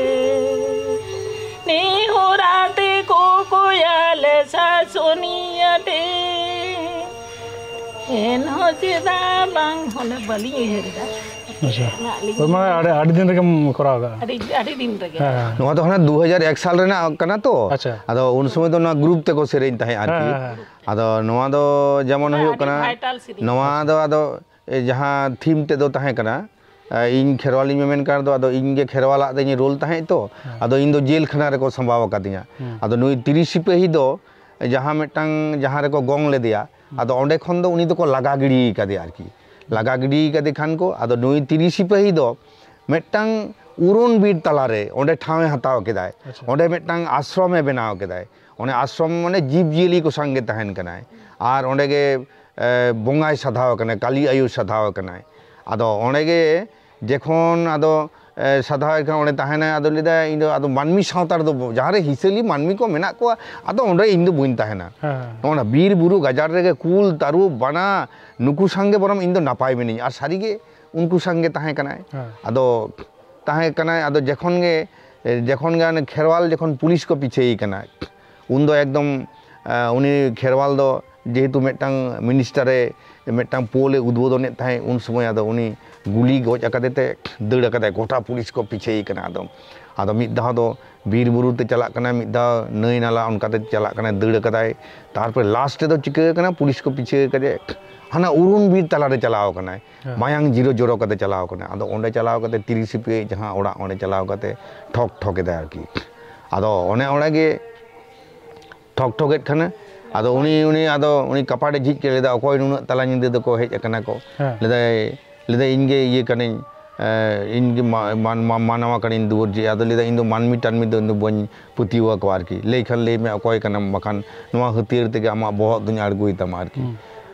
ᱱᱮᱦᱚᱨᱟ ᱛᱮ ᱠᱚᱠᱚᱭᱟᱞᱮ ᱥᱟᱥᱚᱱᱤᱭᱟᱹ ᱴᱷᱮᱱ᱾ ᱮᱱᱦᱚᱸ ᱪᱮᱫᱟᱜ ᱵᱟᱝ, ᱚᱱᱮ ᱵᱟᱹᱞᱤᱧ ᱩᱭᱦᱟᱹᱨ ᱮᱫᱟ᱾ ᱟᱪᱪᱷᱟ᱾ ᱢᱮᱱᱟᱜ ᱞᱤᱧ ᱦᱳᱭ, ᱢᱟᱱᱮ ᱟᱹᱰᱤ, ᱟᱹᱰᱤ ᱫᱤᱱ ᱨᱮᱜᱮᱢ ᱠᱚᱨᱟᱣ ᱟᱠᱟᱫᱼᱟ᱾ ᱟᱹᱰᱤ ᱟᱹᱰᱤ ᱫᱤᱱ ᱨᱮᱜᱮ᱾ ᱦᱮᱸ, ᱦᱮᱸ᱾ ᱱᱚᱣᱟ ᱫᱚ ᱦᱟᱱᱟ ᱫᱩ ᱦᱟᱡᱟᱨ ᱮᱠ ᱥᱟᱞ ᱨᱮᱱᱟᱜ ᱠᱟᱱᱟ ᱛᱚ᱾ ᱟᱪᱪᱷᱟ᱾ ᱟᱫᱚ ᱩᱱ ᱥᱚᱢᱚᱭ ᱫᱚ ᱱᱚᱣᱟ ᱜᱨᱩᱯ ᱛᱮᱠᱚ ᱥᱮᱨᱮᱧ ᱛᱟᱦᱮᱸᱫ ᱟᱨᱠᱤ᱾ ᱦᱮᱸ, ᱦᱮᱸ᱾ ᱟᱫᱚ ᱱᱚᱣᱟ ᱫᱚ ᱡᱮᱢᱚᱱ ᱦᱩᱭᱩᱜ ᱟᱹᱰᱤ ᱠᱟᱱᱟ, vital ᱥᱮᱨᱮᱧ᱾ ᱱᱚᱣᱟ ᱫᱚ ᱟᱫᱚ ᱮ, ᱡᱟᱦᱟᱸ ᱛᱷᱤᱢ ᱛᱮᱫ ᱫᱚ ᱛᱟᱦᱮᱸ ᱠᱟᱱᱟ, ᱮ, ᱤᱧ ᱠᱷᱮᱨᱣᱟᱞᱤᱧ ᱢᱮᱢᱮᱱ ᱠᱟᱱ ᱫᱚ, ᱟᱫᱚ ᱤᱧ ᱜᱮ ᱠᱷᱮᱨᱣᱟᱞᱟᱜ ᱫᱚᱧ ᱨᱳᱞ ᱛᱟᱦᱮᱸᱫ ᱛᱚ᱾ ᱟᱫᱚ ᱤᱧ ᱫᱚ ᱡᱮᱞ ᱠᱷᱟᱱᱟ ᱨᱮᱠᱚ ᱥᱟᱢᱵᱟᱣ ᱟᱠᱟᱫᱤᱧᱟ᱾ ᱟᱫᱚ ᱱᱩᱭ ᱛᱤᱨᱤ ᱥᱤᱯᱟᱹᱦᱤ ᱫᱚ ᱡᱟᱦᱟᱸ ᱢᱤᱫᱴᱟᱝ, ᱡᱟᱦᱟᱸ ᱨᱮᱠᱚ ᱜᱚᱝ ᱞᱮᱫᱮᱭᱟ, ᱟᱫᱚ ᱚᱸᱰᱮ ᱠᱷᱚᱱ ᱫᱚ ᱩᱱᱤ ᱫᱚᱠᱚ ᱞᱟᱜᱟ ᱜᱤᱰᱤ ᱠᱟᱫᱮᱭᱟ ᱟᱨᱠᱤ᱾ ᱞᱟᱜᱟ ᱜᱤᱰᱤ ᱠᱟᱫᱮ ᱠᱷᱟᱱ ᱠᱚ, ᱟᱫᱚ ᱱᱩᱭ ᱛᱤᱨᱤ ᱥᱤᱯᱟᱹᱦᱤ ᱫᱚ ᱢᱤᱫᱴᱟᱝ ᱩᱨᱩᱱ ᱵᱤᱨ ᱛᱟᱞᱟᱨᱮ ᱚᱸᱰᱮ ᱴᱷᱟᱶ ᱮ ᱦᱟᱛᱟᱣ ᱠᱮᱫᱟᱭ᱾ ᱟᱪᱪᱷᱟ᱾ ᱚᱸᱰᱮ ᱢᱤᱫᱴᱟᱝ ᱟᱥᱨᱚᱢ ᱮ ᱵᱮᱱᱟᱣ ᱠᱮᱫᱟᱭ᱾ ᱚᱱᱮ ᱟᱥᱨᱚᱢ ᱢᱟᱱᱮ ᱡᱤᱵᱽ ᱡᱤᱭᱟᱹᱞᱤ ᱠᱚ ᱥᱟᱝᱜᱮ ᱛᱟᱦᱮᱱ ᱠᱟᱱᱟᱭ᱾ ᱟᱨ ᱚᱸᱰᱮ ᱜᱮ, ᱮ, ᱵᱚᱸᱜᱟᱭ ᱥᱟᱫᱷᱟᱣ ᱠᱟᱱᱟᱭ, ᱠᱟᱞᱤ ᱟᱭᱳ ᱥᱟᱫᱷᱟᱣ ᱠᱟᱱᱟᱭ᱾ ᱟᱫᱚ ᱚᱸᱰᱮ ᱜᱮ ᱡᱮᱠᱷᱚᱱ ᱟᱫᱚ, ᱮ, ᱥᱟᱫᱷᱟᱣ ᱠᱷᱟᱱ ᱚᱸᱰᱮ ᱛᱟᱦᱮᱱᱟᱭ, ᱟᱫᱚ ᱞᱟᱹᱭᱫᱟᱭ, "ᱤᱧ ᱫᱚ ᱟᱫᱚ ᱢᱟᱹᱱᱢᱤ ᱥᱟᱶᱛᱟ ᱨᱮᱫᱚ ᱡᱟᱦᱟᱸ ᱨᱮ ᱦᱤᱥᱟᱹᱞᱤ ᱢᱟᱹᱱᱢᱤ ᱠᱚ ᱢᱮᱱᱟᱜ ᱠᱚᱣᱟ, ᱟᱫᱚ ᱚᱸᱰᱮ ᱤᱧ ᱫᱚ ᱵᱟᱹᱧ ᱛᱟᱦᱮᱱᱟ᱾ ᱦᱮᱸ᱾ ᱱᱚᱜᱼᱚ ᱱᱟ ᱵᱤᱨ ᱵᱩᱨᱩ ᱜᱟᱡᱟᱲ ᱨᱮᱜᱮ ᱠᱩᱞ, ᱛᱟᱹᱨᱩᱵ, ᱵᱟᱱᱟ, ᱱᱩᱠᱩ ᱥᱟᱝᱜᱮ ᱵᱚᱨᱚᱝ ᱤᱧ ᱫᱚ ᱱᱟᱯᱟᱭ ᱢᱤᱱᱟᱹᱧᱟ᱾" ᱟᱨ ᱥᱟᱹᱨᱤᱜᱮ ᱩᱱᱠᱩ ᱥᱟᱝᱜᱮ ᱛᱟᱦᱮᱸ ᱠᱟᱱᱟᱭ᱾ ᱦᱮᱸ᱾ ᱟᱫᱚ ᱛᱟᱦᱮᱸ ᱠᱟᱱᱟᱭ, ᱟᱫᱚ ᱡᱚᱠᱷᱚᱱ ᱜᱮ, ᱡᱚᱠᱷᱚᱱ ᱜᱮ ᱚᱱᱮ ᱠᱷᱮᱨᱣᱟᱞ ᱡᱚᱠᱷᱚᱱ ᱯᱩᱞᱤᱥ ᱠᱚ ᱯᱤᱪᱷᱟᱹᱭᱮ ᱠᱟᱱᱟ, ᱩᱱᱫᱚ ᱮᱠᱫᱚᱢ, ᱮ, ᱩᱱᱤ ᱠᱷᱮᱨᱣᱟᱞ ᱫᱚ ᱡᱮᱦᱮᱛᱩ ᱢᱤᱫᱴᱟᱝ ᱢᱤᱱᱤᱥᱴᱟᱨᱮ ᱢᱤᱫᱴᱟᱝ ᱯᱳᱞ ᱮ ᱩᱫᱵᱳᱫᱚᱱᱮᱫ ᱛᱟᱦᱮᱸᱫ, ᱩᱱ ᱥᱚᱢᱚᱭ ᱟᱫᱚ ᱩᱱᱤ ᱜᱩᱞᱤ ᱜᱚᱡ ᱟᱠᱟᱫᱮ ᱛᱮ ᱫᱟᱹᱲ ᱟᱠᱟᱫᱟᱭ, ᱜᱚᱴᱟ ᱯᱩᱞᱤᱥ ᱠᱚ ᱯᱤᱪᱷᱟᱹᱭᱮ ᱠᱟᱱᱟ᱾ ᱟᱫᱚ, ᱟᱫᱚ ᱢᱤᱫ ᱫᱷᱟᱣ ᱫᱚ ᱵᱤᱨ ᱵᱩᱨᱩ ᱛᱮ ᱪᱟᱞᱟᱜ ᱠᱟᱱᱟᱭ, ᱢᱤᱫ ᱫᱷᱟᱣ ᱱᱟᱹᱭ ᱱᱟᱞᱟ ᱚᱱᱠᱟᱛᱮ ᱪᱟᱞᱟᱜ ᱠᱟᱱᱟᱭ, ᱫᱟᱹᱲ ᱟᱠᱟᱫᱟᱭ᱾ ᱛᱟᱨᱯᱚᱨᱮ ᱞᱟᱥᱴ ᱨᱮᱫᱚ ᱪᱤᱠᱟᱹ ᱠᱟᱱᱟ, ᱯᱩᱞᱤᱥ ᱠᱚ ᱯᱤᱪᱷᱟᱹ ᱠᱟᱫᱮ, ᱦᱟᱱᱟ ᱩᱨᱩᱢ ᱵᱤᱨ ᱛᱟᱞᱟᱨᱮ ᱪᱟᱞᱟᱣ ᱠᱟᱱᱟᱭ᱾ ᱦᱮᱸ᱾ ᱢᱟᱭᱟᱝ ᱡᱤᱨᱚ ᱡᱚᱨᱚ ᱠᱟᱛᱮ ᱪᱟᱞᱟᱣ ᱠᱟᱱᱟᱭ᱾ ᱟᱫᱚ ᱚᱸᱰᱮ ᱪᱟᱞᱟᱣ ᱠᱟᱛᱮ ᱛᱤᱨᱤ ᱥᱤᱯᱟᱹᱦᱤ ᱡᱟᱦᱟᱸ ᱚᱲᱟᱜ, ᱚᱸᱰᱮ ᱪᱟᱞᱟᱣ ᱠᱟᱛᱮ ᱴᱷᱚᱠ ᱴᱷᱚᱠ ᱮᱫᱟᱭ ᱟᱨᱠᱤ᱾ ᱟᱫᱚ ᱚᱱᱮ ᱚᱸᱰᱮ ᱜᱮ ᱴᱷᱚᱠ ᱴᱷᱚᱠ ᱮᱫ ᱠᱷᱟᱱᱮ, ᱟᱫᱚ ᱩᱱᱤ ᱩᱱᱤ ᱟᱫᱚ ᱩᱱᱤ ᱠᱟᱯᱟᱰᱮ ᱡᱷᱤᱡ ᱠᱮᱫ ᱞᱮᱫᱟ, ᱚᱠᱚᱭ ᱱᱩᱱᱟᱹᱜ ᱛᱟᱞᱟ ᱧᱤᱫᱟᱹ ᱫᱚᱠᱚ ᱦᱮᱡ ᱟᱠᱟᱱᱟ ᱠᱚ? ᱞᱟᱹᱭᱫᱟᱭ ᱞᱟᱹᱭᱫᱟᱭ ᱤᱧ ᱜᱮ ᱤᱭᱟᱹ ᱠᱟᱹᱱᱟᱹᱧ, ᱤᱧ ᱜᱮ ᱢᱟᱱᱣᱟ ᱠᱟᱹᱱᱟᱹᱧ ᱫᱩᱣᱟᱹᱨ ᱡᱷᱤᱡ᱾ ᱟᱫᱚ ᱞᱟᱹᱭᱫᱟ ᱤᱧ ᱫᱚ ᱢᱟᱹᱱᱢᱤ ᱴᱟᱱᱢᱤ ᱫᱚ ᱤᱧ ᱫᱚ ᱵᱟᱹᱧ ᱯᱟᱹᱛᱭᱟᱹᱣ ᱟᱠᱚᱣᱟ ᱟᱨᱠᱤ᱾ ᱞᱟᱹᱭ ᱠᱷᱟᱱ ᱞᱟᱹᱭ ᱢᱮ ᱚᱠᱚᱭ ᱠᱟᱱᱟᱢ, ᱵᱟᱠᱷᱟᱱ ᱱᱚᱣᱟ ᱦᱟᱹᱛᱭᱟᱹᱨ ᱛᱮᱜᱮ ᱟᱢᱟᱜ ᱵᱚᱦᱚᱜ ᱫᱩᱧ ᱟᱬᱜᱚᱭ ᱛᱟᱢᱟ ᱟᱨᱠᱤ᱾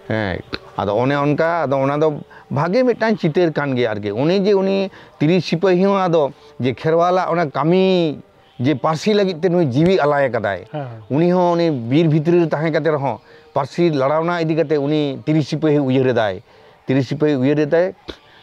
ᱦᱮᱸ, ᱟᱫᱚ ᱚᱱᱮ ᱚᱱᱠᱟ, ᱟᱫᱚ ᱚᱱᱟ ᱫᱚ ᱵᱷᱟᱜᱮ ᱢᱤᱫᱴᱟᱝ ᱪᱤᱛᱟᱹᱨ ᱠᱟᱱ ᱜᱮᱭᱟ ᱟᱨᱠᱤ᱾ ᱩᱱᱤ ᱡᱮ ᱩᱱᱤ ᱛᱤᱨᱤ ᱥᱤᱯᱟᱹᱦᱤ ᱦᱚᱸ ᱟᱫᱚ ᱡᱮ ᱠᱷᱮᱨᱣᱟᱞᱟᱜ ᱚᱱᱟ ᱠᱟᱹᱢᱤ ᱡᱮ ᱯᱟᱹᱨᱥᱤ ᱞᱟᱹᱜᱤᱫ ᱛᱮ ᱱᱩᱭ ᱡᱤᱣᱤ ᱟᱞᱟᱭ ᱟᱠᱟᱫᱟᱭ, ᱦᱮᱸ᱾ ᱩᱱᱤ ᱦᱚᱸ ᱩᱱᱤ ᱵᱤᱨ ᱵᱷᱤᱛᱨᱤ ᱨᱮ ᱛᱟᱦᱮᱸ ᱠᱟᱛᱮ ᱨᱮᱦᱚᱸ ᱯᱟᱹᱨᱥᱤ ᱞᱟᱲᱟᱣᱱᱟ ᱤᱫᱤ ᱠᱟᱛᱮ ᱩᱱᱤ ᱛᱤᱨᱤ ᱥᱤᱯᱟᱹᱦᱤ ᱩᱭᱦᱟᱹᱨ ᱮᱫᱟᱭ᱾ ᱛᱤᱨᱤ ᱥᱤᱯᱟᱹᱦᱤ ᱩᱭᱦᱟᱹᱨ ᱮᱫᱟᱭ᱾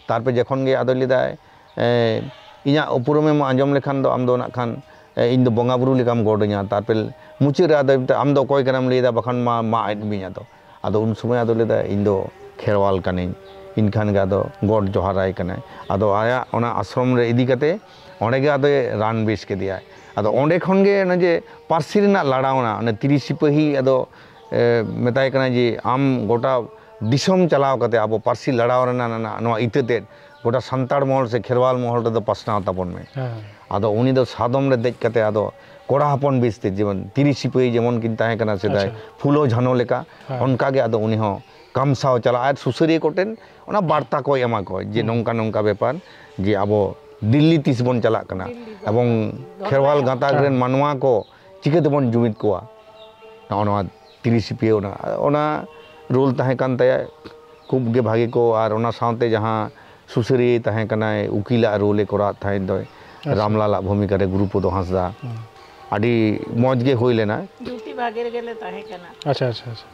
ᱛᱟᱨᱯᱚᱨᱮ ᱡᱚᱠᱷᱚᱱ ᱜᱮ ᱟᱫᱚ ᱞᱟᱹᱭᱫᱟᱭ, ᱮᱸ, ᱤᱧᱟᱹᱜ ᱩᱯᱨᱩᱢᱮᱢ ᱟᱸᱡᱚᱢ ᱞᱮᱠᱷᱟᱱ ᱫᱚ ᱟᱢ ᱫᱚ ᱱᱟᱜ ᱠᱷᱟᱱ, ᱮᱸ, ᱤᱧ ᱫᱚ ᱵᱚᱸᱜᱟ ᱵᱩᱨᱩ ᱞᱮᱠᱟᱢ ᱜᱚᱰ ᱟᱹᱧᱟ᱾ ᱛᱟᱨᱯᱚᱨᱮ ᱢᱩᱪᱟᱹᱫ ᱨᱮ ᱟᱫᱚ ᱢᱮᱛᱟᱭ, ᱟᱢ ᱫᱚ ᱚᱠᱚᱭ ᱠᱟᱱᱟᱢ ᱞᱟᱹᱭᱫᱟ, ᱵᱟᱠᱷᱟᱱ ᱢᱟ ᱢᱟᱜ ᱮᱫ ᱢᱤᱭᱟᱹᱧ ᱟᱫᱚ᱾ ᱟᱫᱚ ᱩᱱ ᱥᱚᱢᱚᱭ ᱟᱫᱚ ᱞᱟᱹᱭᱫᱟ, ᱤᱧ ᱫᱚ ᱠᱷᱮᱨᱣᱟᱞ ᱠᱟᱹᱱᱟᱹᱧ᱾ ᱮᱱᱠᱷᱟᱱ ᱜᱮ ᱟᱫᱚ ᱜᱚᱰ ᱡᱚᱦᱟᱨᱟᱭ ᱠᱟᱱᱟᱭ᱾ ᱟᱫᱚ ᱟᱭᱟᱜ ᱚᱱᱟ ᱟᱥᱨᱚᱢ ᱨᱮ ᱤᱫᱤ ᱠᱟᱛᱮ ᱚᱸᱰᱮ ᱜᱮ ᱟᱫᱚᱭ ᱨᱟᱱ ᱵᱮᱥ ᱠᱮᱫᱮᱭᱟᱭ᱾ ᱟᱫᱚ ᱚᱸᱰᱮ ᱠᱷᱚᱱ ᱜᱮ ᱚᱱᱮ ᱡᱮ ᱯᱟᱹᱨᱥᱤ ᱨᱮᱱᱟᱜ ᱞᱟᱲᱟᱣᱱᱟ, ᱚᱱᱮ ᱛᱤᱨᱤ ᱥᱤᱯᱟᱹᱦᱤ ᱟᱫᱚ, ᱮ, ᱢᱮᱛᱟᱭ ᱠᱟᱱᱟ ᱡᱮ, ᱟᱢ ᱜᱚᱴᱟ ᱫᱤᱥᱚᱢ ᱪᱟᱞᱟᱣ ᱠᱟᱛᱮ ᱟᱵᱚ ᱯᱟᱹᱨᱥᱤ ᱞᱟᱲᱟᱣ ᱨᱮᱱᱟᱜ ᱱᱚᱣᱟ ᱤᱛᱟᱹ ᱛᱮᱫ ᱜᱚᱴᱟ ᱥᱟᱱᱛᱟᱲ ᱢᱚᱦᱚᱞ ᱥᱮ ᱠᱷᱮᱨᱣᱟᱞ ᱢᱚᱦᱚᱞ ᱨᱮᱫᱚ ᱯᱟᱥᱱᱟᱣ ᱛᱟᱵᱚᱱ ᱢᱮ᱾ ᱦᱮᱸ᱾ ᱟᱫᱚ ᱩᱱᱤ ᱫᱚ ᱥᱟᱫᱚᱢ ᱨᱮ ᱫᱮᱡ ᱠᱟᱛᱮ ᱟᱫᱚ ᱠᱚᱲᱟ ᱦᱚᱯᱚᱱ ᱵᱮᱥ ᱛᱮ, ᱡᱮᱢᱚᱱ ᱛᱤᱨᱤ ᱥᱤᱯᱟᱹᱦᱤ ᱡᱮᱢᱚᱱ ᱠᱤᱱ ᱛᱟᱦᱮᱸ ᱠᱟᱱᱟ ᱥᱮᱫᱟᱭ, ᱟᱪᱪᱷᱟ᱾ ᱯᱷᱩᱞᱳ ᱡᱷᱟᱱᱳ ᱞᱮᱠᱟ, ᱦᱮᱸ᱾ ᱚᱱᱠᱟ ᱜᱮ ᱟᱫᱚ ᱩᱱᱤ ᱦᱚᱸ ᱠᱟᱢᱥᱟᱣ ᱪᱟᱞᱟᱜ ᱟᱨ ᱥᱩᱥᱟᱹᱨᱤᱭᱟᱹ ᱠᱚᱴᱷᱮᱱ ᱚᱱᱟ ᱵᱟᱨᱛᱟ ᱠᱚᱭ ᱮᱢᱟ ᱠᱚᱣᱟ ᱡᱮ, ᱦᱩᱸ᱾ ᱱᱚᱝᱠᱟ ᱱᱚᱝᱠᱟ ᱵᱮᱯᱟᱨ ᱡᱮ ᱟᱵᱚ ᱫᱤᱞᱞᱤ ᱛᱤᱥ ᱵᱚᱱ ᱪᱟᱞᱟᱜ ᱠᱟᱱᱟ ᱫᱤᱞᱞᱤ ᱵᱚᱱ ᱮᱵᱚᱝ ᱪᱟᱞᱟᱜ ᱠᱟᱱᱟ᱾ ᱠᱷᱮᱨᱣᱟᱞ ᱜᱟᱛᱟᱠ ᱨᱮᱱ ᱦᱮᱸ᱾ ᱢᱟᱱᱣᱟ ᱠᱚ ᱪᱤᱠᱟᱹ ᱛᱮᱵᱚᱱ ᱡᱩᱢᱤᱫ ᱠᱚᱣᱟ? ᱱᱚᱜᱼᱚ ᱱᱚᱣᱟ ᱛᱤᱨᱤ ᱥᱤᱯᱤᱭᱟᱹ ᱚᱱᱟ, ᱚᱱᱟ ᱨᱳᱞ ᱛᱟᱦᱮᱸ ᱠᱟᱱ ᱛᱟᱭᱟ᱾ ᱠᱷᱩᱵ ᱜᱮ ᱵᱷᱟᱜᱮ ᱠᱚ, ᱟᱨ ᱚᱱᱟ ᱥᱟᱶᱛᱮ ᱡᱟᱦᱟᱸ ᱥᱩᱥᱟᱹᱨᱤᱭᱟᱹ ᱛᱟᱦᱮᱸ ᱠᱟᱱᱟᱭ, ᱩᱠᱤᱞᱟᱜ ᱨᱳᱞ ᱮ ᱠᱚᱨᱟᱣ ᱛᱟᱦᱮᱸᱫ ᱫᱚᱭ, ᱟᱪᱪᱷᱟ᱾ ᱨᱟᱢᱞᱟᱞᱟᱜ ᱵᱷᱩᱢᱤᱠᱟ ᱨᱮ ᱜᱩᱨᱩᱯᱚᱫᱚ ᱦᱟᱸᱥᱫᱟ᱾ ᱦᱩᱸ᱾ ᱟᱹᱰᱤ ᱢᱚᱡᱽ ᱜᱮ ᱦᱩᱭ ᱞᱮᱱᱟ᱾ ᱡᱩᱴᱤ ᱵᱷᱟᱜᱮ ᱨᱮᱜᱮ ᱞᱮ ᱛᱟᱦᱮᱸ ᱠᱟᱱᱟ᱾ ᱟᱪᱪᱷᱟ, ᱟᱪᱪᱷᱟ, ᱟᱪᱪᱷᱟ᱾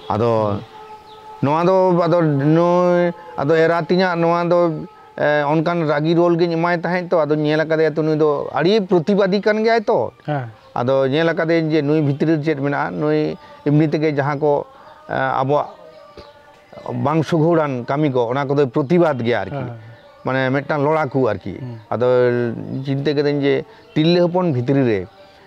ᱟᱫᱚ ᱱᱚᱣᱟ ᱫᱚ ᱟᱫᱚ ᱱᱩᱭ ᱟᱫᱚ ᱮᱨᱟ ᱛᱤᱧᱟᱜ ᱱᱚᱣᱟ ᱫᱚ, ᱮ, ᱚᱱᱠᱟᱱ ᱨᱟᱹᱜᱤ ᱨᱳᱞ ᱜᱤᱧ ᱮᱢᱟᱭ ᱛᱟᱦᱮᱸᱫ ᱛᱚ, ᱟᱫᱚ ᱧᱮᱞ ᱟᱠᱟᱫᱮᱭᱟ ᱛᱚ, ᱱᱩᱭ ᱫᱚ ᱟᱹᱰᱤ ᱯᱨᱚᱛᱤᱵᱟᱫᱤ ᱠᱟᱱ ᱜᱮᱭᱟᱭ ᱛᱚ᱾ ᱦᱮᱸ᱾ ᱟᱫᱚ ᱧᱮᱞ ᱟᱠᱟᱫᱟᱹᱧ ᱡᱮ ᱱᱩᱭ ᱵᱷᱤᱛᱨᱤ ᱨᱮ ᱪᱮᱫ ᱢᱮᱱᱟᱜᱼᱟ, ᱱᱩᱭ ᱮᱢᱱᱤ ᱛᱮᱜᱮ ᱡᱟᱦᱟᱸ ᱠᱚ, ᱮ, ᱟᱵᱚᱣᱟᱜ ᱵᱟᱝ ᱥᱩᱜᱷᱩᱲᱟᱱ ᱠᱟᱹᱢᱤ ᱠᱚ, ᱚᱱᱟ ᱠᱚᱫᱚᱭ ᱯᱨᱚᱛᱤᱵᱟᱫ ᱜᱮᱭᱟ ᱟᱨᱠᱤ᱾ ᱦᱮᱸ᱾ ᱢᱟᱱᱮ ᱢᱤᱫᱴᱟᱝ ᱞᱚᱲᱟᱠᱩ ᱟᱨᱠᱤ᱾ ᱦᱩᱸ᱾ ᱟᱫᱚ ᱪᱤᱱᱛᱟᱹ ᱠᱮᱫᱟᱹᱧ ᱡᱮ ᱛᱤᱨᱞᱟᱹ ᱦᱚᱯᱚᱱ ᱵᱷᱤᱛᱨᱤ ᱨᱮ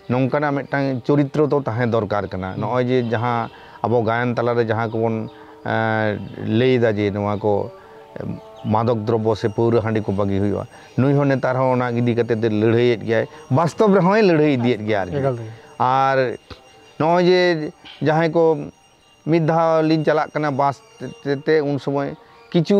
ᱱᱚᱝᱠᱟᱱᱟᱜ ᱢᱤᱫᱴᱟᱝ ᱪᱚᱨᱤᱛᱨᱚ ᱫᱚ ᱛᱟᱦᱮᱸ ᱫᱚᱨᱠᱟᱨ ᱠᱟᱱᱟ᱾ ᱦᱩᱸ᱾ ᱱᱚᱜᱼᱚᱭ ᱡᱮ ᱡᱟᱦᱟᱸ ᱟᱵᱚ ᱜᱟᱭᱟᱱ ᱛᱟᱞᱟᱨᱮ ᱡᱟᱦᱟᱸ ᱠᱚᱵᱚᱱ, ᱮᱸ, ᱞᱟᱹᱭ ᱮᱫᱟ ᱡᱮ ᱱᱚᱣᱟ ᱠᱚ, ᱮᱸ, ᱢᱟᱫᱚᱠ ᱫᱨᱚᱵᱽᱵᱚ ᱥᱮ ᱯᱟᱹᱣᱨᱟᱹ ᱦᱟᱺᱰᱤ ᱠᱚ ᱵᱟᱹᱜᱤ ᱦᱩᱭᱩᱜᱼᱟ, ᱱᱩᱭ ᱦᱚᱸ ᱱᱮᱛᱟᱨ ᱦᱚᱸ ᱚᱱᱟ ᱤᱫᱤ ᱠᱟᱛᱮ ᱫᱚ ᱞᱟᱹᱲᱦᱟᱹᱭᱮᱫ ᱜᱮᱭᱟᱭ, ᱵᱟᱥᱛᱚᱵ ᱨᱮᱦᱚᱸᱭ ᱞᱟᱹᱲᱦᱟᱹᱭ ᱤᱫᱤᱭᱮᱫ ᱜᱮᱭᱟ ᱟᱨᱠᱤ᱾ ᱮᱠᱟᱞ ᱛᱮᱜᱮ᱾ ᱟᱨ ᱱᱚᱜᱼᱚᱭ ᱡᱮ ᱡᱟᱦᱟᱸᱭ ᱠᱚ ᱢᱤᱫ ᱫᱷᱟᱣ ᱞᱤᱧ ᱪᱟᱞᱟᱜ ᱠᱟᱱᱟ ᱵᱟᱥ ᱛᱮ, ᱛᱮ ᱩᱱ ᱥᱚᱢᱚᱭ ᱠᱤᱪᱷᱩ,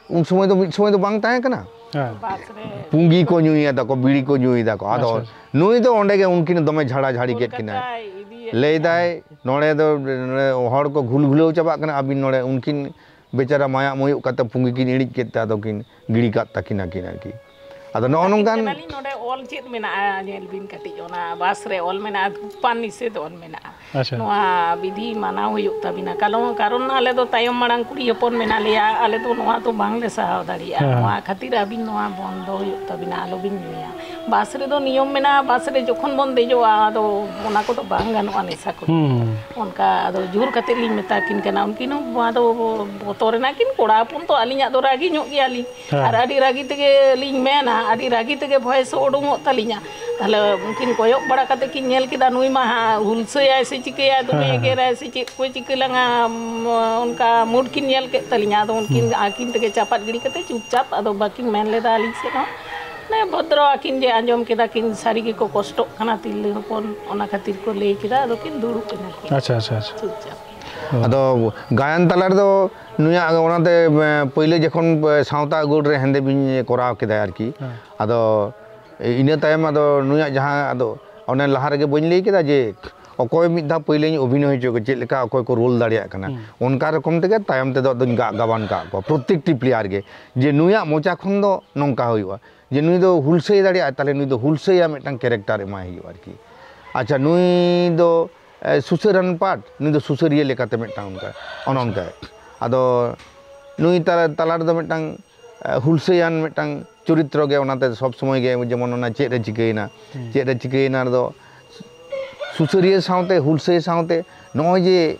ᱩᱱ ᱥᱚᱢᱚᱭ ᱫᱚ ᱢᱤᱫ ᱥᱚᱢᱚᱭ ᱫᱚ ᱵᱟᱝ ᱛᱟᱦᱮᱸ ᱠᱟᱱᱟ᱾ ᱦᱮᱸ᱾ ᱵᱟᱥ ᱨᱮ᱾ ᱯᱩᱸᱜᱤ ᱠᱚ ᱧᱩᱭᱮᱫᱟ ᱠᱚ, ᱵᱤᱲᱤ ᱠᱚ ᱧᱩᱭᱮᱫᱟ ᱠᱚ᱾ ᱟᱫᱚ ᱟᱪᱪᱷᱟ, ᱟᱪᱪᱷᱟ᱾ ᱱᱩᱭ ᱫᱚ ᱚᱸᱰᱮ ᱜᱮ ᱩᱱᱠᱤᱱ ᱫᱚᱢᱮ ᱡᱷᱟᱲᱟ ᱡᱷᱟᱲᱤ ᱠᱮᱫ ᱠᱤᱱᱟ᱾ ᱠᱳᱞᱠᱟᱛᱟᱭ ᱤᱫᱤᱭᱮᱫ ᱞᱟᱹᱭ ᱫᱟᱭ, ᱱᱚᱰᱮ ᱫᱚ, ᱱᱚᱰᱮ ᱦᱚᱲ ᱠᱚ ᱜᱷᱩᱞ ᱜᱷᱩᱞᱟᱹᱣ ᱪᱟᱵᱟᱜ ᱠᱟᱱᱟ, ᱟᱹᱵᱤᱱ ᱱᱚᱰᱮ ᱩᱱᱠᱤᱱ ᱵᱮᱪᱟᱨᱟ ᱢᱟᱭᱟᱜ ᱢᱩᱭᱩᱜ ᱠᱟᱛᱮ ᱯᱩᱸᱜᱤ ᱠᱤᱱ ᱤᱬᱤᱡ ᱠᱮᱫ ᱛᱮ ᱟᱫᱚ ᱠᱤᱱ ᱜᱤᱲᱤ ᱠᱟᱫ ᱛᱟᱹᱠᱤᱱᱟ ᱠᱤᱱ ᱟᱨᱠᱤ᱾ ᱟᱫᱚ ᱱᱚᱜᱼᱚ ᱠᱟᱹᱴᱤᱡ ᱱᱚᱝᱠᱟᱱ ᱠᱟᱱᱟᱞᱤᱧ, ᱱᱚᱰᱮ ᱚᱞ ᱪᱮᱫ ᱢᱮᱱᱟᱜᱼᱟ? ᱧᱮᱞ ᱵᱤᱱ ᱠᱟᱹᱴᱤᱡ, ᱚᱱᱟ ᱵᱟᱥ ᱨᱮ ᱚᱞ ᱢᱮᱱᱟᱜᱼᱟ, ᱫᱷᱩᱢᱯᱟᱱ ᱱᱤᱥᱮᱫᱷ ᱚᱞ ᱢᱮᱱᱟᱜᱼᱟ᱾ ᱟᱪᱪᱷᱟ᱾ ᱱᱚᱣᱟ ᱵᱤᱫᱷᱤ ᱢᱟᱱᱟᱣ ᱦᱩᱭᱩᱜ ᱛᱟᱵᱤᱱᱟ, ᱠᱟᱨᱚᱱ, ᱠᱟᱨᱚᱱ ᱟᱞᱮ ᱫᱚ ᱛᱟᱭᱚᱢ ᱢᱟᱲᱟᱝ ᱠᱩᱲᱤ ᱦᱚᱯᱚᱱ ᱢᱮᱱᱟᱜ ᱞᱮᱭᱟ, ᱟᱞᱮ ᱫᱚ ᱱᱚᱣᱟ ᱫᱚ ᱵᱟᱝᱞᱮ ᱥᱟᱦᱟᱣ ᱫᱟᱲᱮᱭᱟᱜᱼᱟ᱾ ᱦᱮᱸ, ᱦᱮᱸ᱾ ᱱᱚᱣᱟ ᱠᱷᱟᱹᱛᱤᱨ ᱟᱹᱵᱤᱱ ᱱᱚᱣᱟ ᱵᱚᱱᱫᱚ ᱦᱩᱭᱩᱜ ᱛᱟᱵᱤᱱᱟ, ᱟᱞᱚᱵᱤᱱ ᱧᱩᱭᱟ᱾ ᱵᱟᱥ ᱨᱮᱫᱚ ᱱᱤᱭᱚᱢ ᱢᱮᱱᱟᱜᱼᱟ, ᱵᱟᱥ ᱨᱮ ᱡᱚᱠᱷᱚᱱ ᱵᱚᱱ ᱫᱮᱡᱚᱜᱼᱟ, ᱟᱫᱚ ᱚᱱᱟ ᱠᱚᱫᱚ ᱵᱟᱝ ᱜᱟᱱᱚᱜᱼᱟ, ᱱᱮᱥᱟ ᱠᱚᱫᱚ᱾ ᱦᱩᱸ᱾ ᱚᱱᱠᱟ ᱟᱫᱚ ᱡᱳᱨ ᱠᱟᱛᱮ ᱞᱤᱧ ᱢᱮᱛᱟ ᱠᱤᱱ ᱠᱟᱱᱟ, ᱩᱱᱠᱤᱱ ᱦᱚᱸ ᱟᱫᱚ ᱵᱚᱛᱚᱨ ᱮᱱᱟ ᱠᱤᱱ, ᱠᱚᱲᱟ ᱦᱚᱯᱚᱱ ᱛᱚ, ᱟᱹᱞᱤᱧᱟᱜ ᱫᱚ ᱨᱟᱹᱜᱤ ᱧᱚᱜ ᱜᱮᱭᱟᱞᱤᱧ᱾ ᱦᱮᱸ᱾ ᱟᱨ ᱟᱹᱰᱤ ᱨᱟᱹᱜᱤ ᱛᱮᱜᱮ ᱞᱤᱧ ᱢᱮᱱᱟ, ᱟᱹᱰᱤ ᱨᱟᱹᱜᱤ ᱛᱮᱜᱮ ᱵᱷᱚᱭᱮᱥ ᱦᱚᱸ ᱩᱰᱩᱝᱚᱜ ᱛᱟᱹᱞᱤᱧᱟ᱾ ᱛᱟᱦᱞᱮ ᱩᱱᱠᱤᱱ ᱠᱚᱭᱚᱜ ᱵᱟᱲᱟ ᱠᱟᱛᱮ ᱠᱤᱱ ᱧᱮᱞ ᱠᱮᱫᱟ, ᱱᱩᱭ ᱢᱟ ᱦᱟᱸᱜ ᱦᱩᱞᱥᱟᱹᱭᱟᱭ ᱥᱮ ᱪᱤᱠᱟᱹᱭᱟᱭ, ᱫᱚᱢᱮ ᱦᱮᱸ, ᱦᱮᱸ᱾ ᱮᱜᱮᱨᱟᱭ ᱥᱮ ᱪᱮᱫ ᱠᱚᱭ ᱪᱤᱠᱟᱹ ᱞᱟᱝᱟ, ᱩᱢ, ᱚᱱᱠᱟ ᱢᱩᱰ ᱠᱤᱱ ᱧᱮᱞ ᱠᱮᱫ ᱛᱟᱹᱞᱤᱧᱟ᱾ ᱟᱫᱚ ᱩᱱᱠᱤᱱ ᱦᱩᱸ᱾ ᱟᱹᱠᱤᱱ ᱛᱮᱜᱮ ᱪᱟᱯᱟᱫ ᱜᱤᱰᱤ ᱠᱟᱛᱮ ᱪᱩᱯᱪᱟᱯ ᱟᱫᱚ ᱵᱟᱹᱠᱤᱱ ᱢᱮᱱ ᱞᱮᱫᱟ ᱟᱹᱞᱤᱧ ᱥᱮᱫ ᱦᱚᱸ᱾ ᱢᱟᱱᱮ ᱵᱷᱚᱫᱨᱚ ᱟᱹᱠᱤᱱ ᱡᱮ ᱟᱸᱡᱚᱢ ᱠᱮᱫᱟ ᱠᱤᱱ, ᱥᱟᱹᱨᱤ ᱜᱮᱠᱚ ᱠᱚᱥᱴᱚᱜ ᱠᱟᱱᱟ ᱛᱤᱨᱞᱟᱹ ᱦᱚᱯᱚᱱ, ᱚᱱᱟ ᱠᱷᱟᱹᱛᱤᱨ ᱠᱚ ᱞᱟᱹᱭ ᱠᱮᱫᱟ, ᱟᱫᱚ ᱠᱤᱱ ᱫᱩᱲᱩᱵ ᱮᱱᱟ ᱠᱤᱱ᱾ ᱟᱪᱪᱷᱟ, ᱟᱪᱪᱷᱟ, ᱟᱪᱪᱷᱟ᱾ ᱪᱩᱯᱪᱟᱯ᱾ ᱚ᱾ ᱟᱫᱚ ᱜᱟᱭᱟᱱ ᱛᱟᱞᱟ ᱨᱮᱫᱚ ᱱᱩᱭᱟᱜ ᱚᱱᱟᱛᱮ, ᱮ, ᱯᱟᱹᱭᱞᱟᱹ ᱡᱚᱠᱷᱚᱱ, ᱮ, ᱥᱟᱶᱛᱟ ᱜᱳᱲ ᱨᱮ ᱦᱮᱸᱫᱮ ᱵᱤᱧ ᱠᱚᱨᱟᱣ ᱠᱮᱫᱟᱭ ᱟᱨᱠᱤ᱾ ᱦᱮᱸ᱾ ᱟᱫᱚ ᱤᱱᱟᱹ ᱛᱟᱭᱚᱢ ᱟᱫᱚ ᱱᱩᱭᱟᱜ ᱡᱟᱦᱟᱸ, ᱟᱫᱚ ᱚᱱᱮ ᱞᱟᱦᱟ ᱨᱮᱜᱮ ᱵᱟᱹᱧ ᱞᱟᱹᱭ ᱠᱮᱫᱟ ᱡᱮ ᱚᱠᱚᱭ ᱢᱤᱫ ᱫᱷᱟᱣ ᱯᱟᱹᱭᱞᱟᱹᱧ ᱚᱵᱷᱤᱱᱚᱭ ᱦᱚᱪᱚ ᱠᱚᱣᱟ, ᱪᱮᱫ ᱞᱮᱠᱟ ᱚᱠᱚᱭ ᱠᱚ ᱨᱳᱞ ᱫᱟᱲᱮᱭᱟᱜ ᱠᱟᱱᱟ, ᱦᱩᱸ᱾ ᱚᱱᱠᱟ ᱨᱚᱠᱚᱢ ᱛᱮᱜᱮ ᱛᱟᱭᱚᱢ ᱛᱮᱫᱚ ᱟᱫᱚᱧ ᱜᱟᱜ ᱜᱟᱵᱟᱱ ᱠᱟᱜ ᱠᱚᱣᱟ ᱯᱨᱚᱛᱮᱠᱴᱤ ᱯᱞᱮᱭᱟᱨ ᱜᱮ, ᱡᱮ ᱱᱩᱭᱟᱜ ᱢᱚᱪᱟ ᱠᱷᱚᱱ ᱫᱚ ᱱᱚᱝᱠᱟ ᱦᱩᱭᱩᱜᱼᱟ, ᱡᱮ ᱱᱩᱭ ᱫᱚ ᱦᱩᱞᱥᱟᱹᱭ ᱫᱟᱲᱮᱭᱟᱜᱼᱟ, ᱛᱟᱦᱞᱮ ᱱᱩᱭ ᱫᱚ ᱦᱩᱞᱥᱟᱹᱭᱟ ᱢᱤᱫᱴᱟᱝ ᱠᱮᱨᱮᱠᱴᱟᱨ ᱮᱢᱟᱭ ᱦᱩᱭᱩᱜᱼᱟ ᱟᱨᱠᱤ᱾ ᱟᱪᱪᱷᱟ, ᱱᱩᱭ ᱫᱚ, ᱮ, ᱥᱩᱥᱟᱹᱨᱟᱱ ᱯᱟᱴ, ᱱᱩᱭ ᱫᱚ ᱥᱩᱥᱟᱹᱨᱤᱭᱟᱹ ᱞᱮᱠᱟᱛᱮ ᱢᱤᱫᱴᱟᱝ ᱚᱱᱠᱟ, ᱚᱱᱮ ᱚᱱᱠᱟ᱾ ᱟᱫᱚ ᱱᱩᱭ ᱛᱟᱞᱟ, ᱛᱟᱞᱟ ᱨᱮᱫᱚ ᱢᱤᱫᱴᱟᱝ, ᱮ, ᱦᱩᱞᱥᱟᱹᱭᱟᱱ ᱢᱤᱫᱴᱟᱝ ᱪᱚᱨᱤᱛᱨᱚ ᱜᱮ ᱚᱱᱟᱛᱮ ᱥᱚᱵᱽ ᱥᱚᱢᱚᱭ ᱜᱮ, ᱡᱮᱢᱚᱱ ᱚᱱᱟ ᱪᱮᱫ ᱨᱮ ᱪᱤᱠᱟᱹᱭᱮᱱᱟ, ᱦᱩᱸ᱾ ᱪᱮᱫ ᱨᱮ ᱪᱤᱠᱟᱹᱭᱮᱱᱟ ᱨᱮᱫᱚ ᱥᱩᱥᱟᱹᱨᱤᱭᱟᱹ ᱥᱟᱶᱛᱮ, ᱦᱩᱞᱥᱟᱹᱭ ᱥᱟᱶᱛᱮ ᱱᱚᱜᱼᱚᱭ ᱡᱮ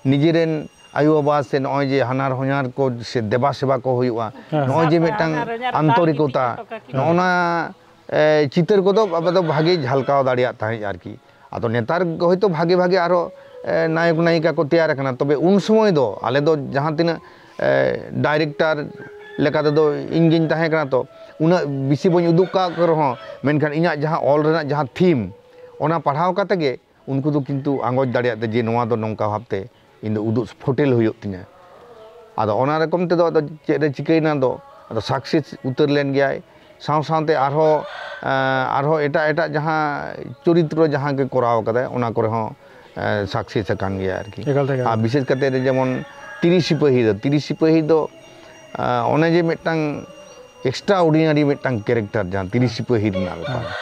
ᱱᱤᱡᱮᱨᱮᱱ ᱟᱭᱳᱼᱵᱟᱵᱟ ᱥᱮ ᱱᱚᱜᱼᱚᱭ ᱡᱮ ᱦᱟᱱᱟᱨ ᱦᱚᱧᱦᱟᱨ ᱠᱚ ᱥᱮ ᱫᱮᱵᱟ ᱥᱮᱵᱟ ᱠᱚ ᱦᱩᱭᱩᱜᱼᱟ, ᱦᱮᱸ᱾ ᱱᱚᱜᱼᱚᱭ ᱡᱮ ᱥᱟᱨ ᱢᱤᱫᱴᱟᱝ ᱦᱟᱱᱦᱟᱨ ᱦᱚᱧᱦᱟᱨ ᱫᱟᱞ ᱟᱱᱛᱚᱨᱤᱠᱚᱛᱟ, ᱜᱤᱰᱤ ᱦᱚᱴᱚ ᱠᱟᱠᱤᱱ᱾ ᱱᱚᱜᱼᱚ ᱱᱟ, ᱮ, ᱪᱤᱛᱟᱹᱨ ᱠᱚᱫᱚ ᱟᱵᱚ ᱫᱚ ᱵᱷᱟᱜᱮ ᱡᱷᱟᱞᱠᱟᱣ ᱫᱟᱲᱮᱭᱟᱜ ᱛᱟᱦᱮᱸᱫ ᱟᱨᱠᱤ᱾ ᱟᱫᱚ ᱱᱮᱛᱟᱨ ᱦᱚᱭᱛᱳ ᱵᱷᱟᱜᱮ ᱵᱷᱟᱜᱮ ᱟᱨᱚ, ᱮ, ᱱᱟᱭᱚᱠ ᱱᱟᱭᱤᱠᱟ ᱠᱚ ᱛᱮᱭᱟᱨ ᱟᱠᱟᱱᱟ, ᱛᱚᱵᱮ ᱩᱱ ᱥᱚᱢᱚᱭ ᱫᱚ ᱟᱞᱮ ᱫᱚ ᱡᱟᱦᱟᱸ ᱛᱤᱱᱟᱹᱜ, ᱮ, ᱰᱟᱭᱨᱮᱠᱴᱟᱨ ᱞᱮᱠᱟ ᱛᱮᱫᱚ ᱤᱧ ᱜᱤᱧ ᱛᱟᱦᱮᱸ ᱠᱟᱱᱟ, ᱛᱚ ᱩᱱᱟᱹᱜ ᱵᱮᱥᱤ ᱵᱟᱹᱧ ᱩᱫᱩᱜ ᱠᱟᱜ ᱨᱮᱦᱚᱸ, ᱢᱮᱱᱠᱷᱟᱱ ᱤᱧᱟᱹᱜ ᱡᱟᱦᱟᱸ ᱚᱞ ᱨᱮᱱᱟᱜ ᱡᱟᱦᱟᱸ ᱛᱷᱤᱢ, ᱚᱱᱟ ᱯᱟᱲᱦᱟᱣ ᱠᱟᱛᱮ ᱜᱮ ᱩᱱᱠᱩ ᱫᱚ ᱠᱤᱱᱛᱩ ᱟᱸᱜᱚᱪ ᱫᱟᱲᱮᱭᱟᱜ ᱛᱮ ᱡᱮ ᱱᱚᱣᱟ ᱫᱚ ᱱᱚᱝᱠᱟ ᱵᱷᱟᱵᱽᱛᱮ ᱤᱧ ᱫᱚ ᱩᱫᱩᱜ ᱯᱷᱩᱴᱮᱞ ᱦᱩᱭᱩᱜ ᱛᱤᱧᱟᱹ᱾ ᱟᱫᱚ ᱚᱱᱟ ᱨᱚᱠᱚᱢ ᱛᱮᱫᱚ ᱟᱫᱚ ᱪᱮᱫ ᱨᱮ ᱪᱤᱠᱟᱹᱭᱮᱱᱟ ᱫᱚ, ᱟᱫᱚ ᱥᱟᱠᱥᱮᱥ ᱩᱛᱟᱹᱨ ᱞᱮᱱ ᱜᱮᱭᱟᱭ᱾ ᱥᱟᱶ ᱥᱟᱶᱛᱮ ᱟᱨᱦᱚᱸ, ᱮᱸ, ᱟᱨᱦᱚᱸ ᱮᱴᱟᱜ ᱮᱴᱟᱜ ᱡᱟᱦᱟᱸ ᱪᱚᱨᱤᱛᱨᱚ ᱡᱟᱦᱟᱸ ᱜᱮ ᱠᱚᱨᱟᱣ ᱠᱟᱫᱟᱭ, ᱚᱱᱟ ᱠᱚᱨᱮ ᱦᱚᱸ, ᱮᱸ, ᱥᱟᱠᱥᱮᱥ ᱟᱠᱟᱱ ᱜᱮᱭᱟ ᱟᱨᱠᱤ᱾ ᱮᱠᱟᱞ ᱛᱮ, ᱮᱠᱟᱞ᱾ ᱟᱨ ᱵᱤᱥᱮᱥ ᱠᱟᱛᱮ ᱡᱮᱢᱚᱱ ᱛᱤᱨᱤ ᱥᱤᱯᱟᱹᱦᱤ ᱫᱚ, ᱛᱤᱨᱤ ᱥᱤᱯᱟᱹᱦᱤ ᱫᱚ, ᱮᱸ, ᱚᱱᱮ ᱡᱮ ᱢᱤᱫᱴᱟᱝ extraordinary ᱢᱤᱫᱴᱟᱝ ᱠᱮᱨᱮᱠᱴᱟᱨ ᱡᱟᱦᱟᱸ ᱛᱤᱨᱤ ᱥᱤᱯᱟᱹᱦᱤ ᱨᱮᱱᱟᱜ ᱵᱮᱯᱟᱨ, ᱦᱮᱸ᱾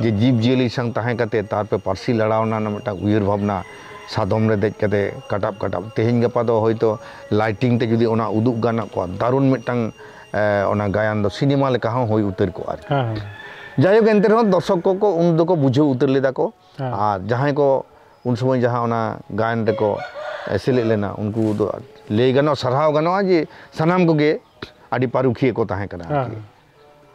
ᱡᱮ ᱡᱤᱵᱽ ᱡᱤᱭᱟᱹᱞᱤ ᱥᱟᱶ ᱛᱟᱦᱮᱸ ᱠᱟᱛᱮ, ᱛᱟᱨᱯᱚᱨᱮ ᱯᱟᱹᱨᱥᱤ ᱞᱟᱲᱟᱣ ᱨᱮᱱᱟᱜ ᱢᱤᱫᱴᱟᱝ ᱩᱭᱦᱟᱹᱨ ᱵᱷᱟᱵᱽᱱᱟ, ᱥᱟᱫᱚᱢ ᱨᱮ ᱫᱮᱡ ᱠᱟᱛᱮ ᱠᱟᱴᱟᱵ ᱠᱟᱴᱟᱵ, ᱛᱮᱦᱮᱧ ᱜᱟᱯᱟ ᱫᱚ ᱦᱚᱭᱛᱳ ᱞᱟᱭᱴᱤᱝ ᱛᱮ ᱡᱩᱫᱤ ᱚᱱᱟ ᱩᱫᱩᱜ ᱜᱟᱱᱚᱜ ᱠᱚᱜᱼᱟ, ᱫᱟᱨᱩᱱ ᱢᱤᱫᱴᱟᱝ, ᱮ, ᱚᱱᱟ ᱜᱟᱭᱟᱱ ᱫᱚ ᱥᱤᱱᱮᱢᱟ ᱞᱮᱠᱟ ᱦᱚᱸ ᱦᱩᱭ ᱩᱛᱟᱹᱨ ᱠᱚᱜᱼᱟ ᱟᱨᱠᱤ᱾ ᱦᱮᱸ, ᱦᱮᱸ᱾ ᱡᱟᱭᱦᱳᱠ, ᱮᱱᱛᱮ ᱨᱮᱦᱚᱸ ᱫᱚᱨᱥᱚᱠ ᱠᱚ, ᱠᱚ ᱩᱱ ᱫᱚᱠᱚ ᱵᱩᱡᱷᱟᱹᱣ ᱩᱛᱟᱹᱨ ᱞᱮᱫᱟ ᱠᱚ᱾ ᱦᱮᱸ᱾ ᱟᱨ ᱡᱟᱦᱟᱸᱭ ᱠᱚ ᱩᱱ ᱥᱚᱢᱚᱭ ᱡᱟᱦᱟᱸ ᱚᱱᱟ ᱜᱟᱭᱟᱱ ᱨᱮᱠᱚ, ᱮ, ᱥᱮᱞᱮᱫ ᱞᱮᱱᱟ, ᱩᱱᱠᱩ ᱫᱚ ᱞᱟᱹᱭ ᱜᱟᱱᱚᱜᱼᱟ, ᱥᱟᱨᱦᱟᱣ ᱜᱟᱱᱚᱜᱼᱟ ᱡᱮ ᱥᱟᱱᱟᱢ ᱠᱚᱜᱮ ᱟᱹᱰᱤ ᱯᱟᱹᱨᱩᱠᱷᱤᱭᱟᱹ ᱠᱚ ᱛᱟᱦᱮᱸ ᱠᱟᱱᱟ ᱟᱨᱠᱤ᱾ ᱦᱮᱸ᱾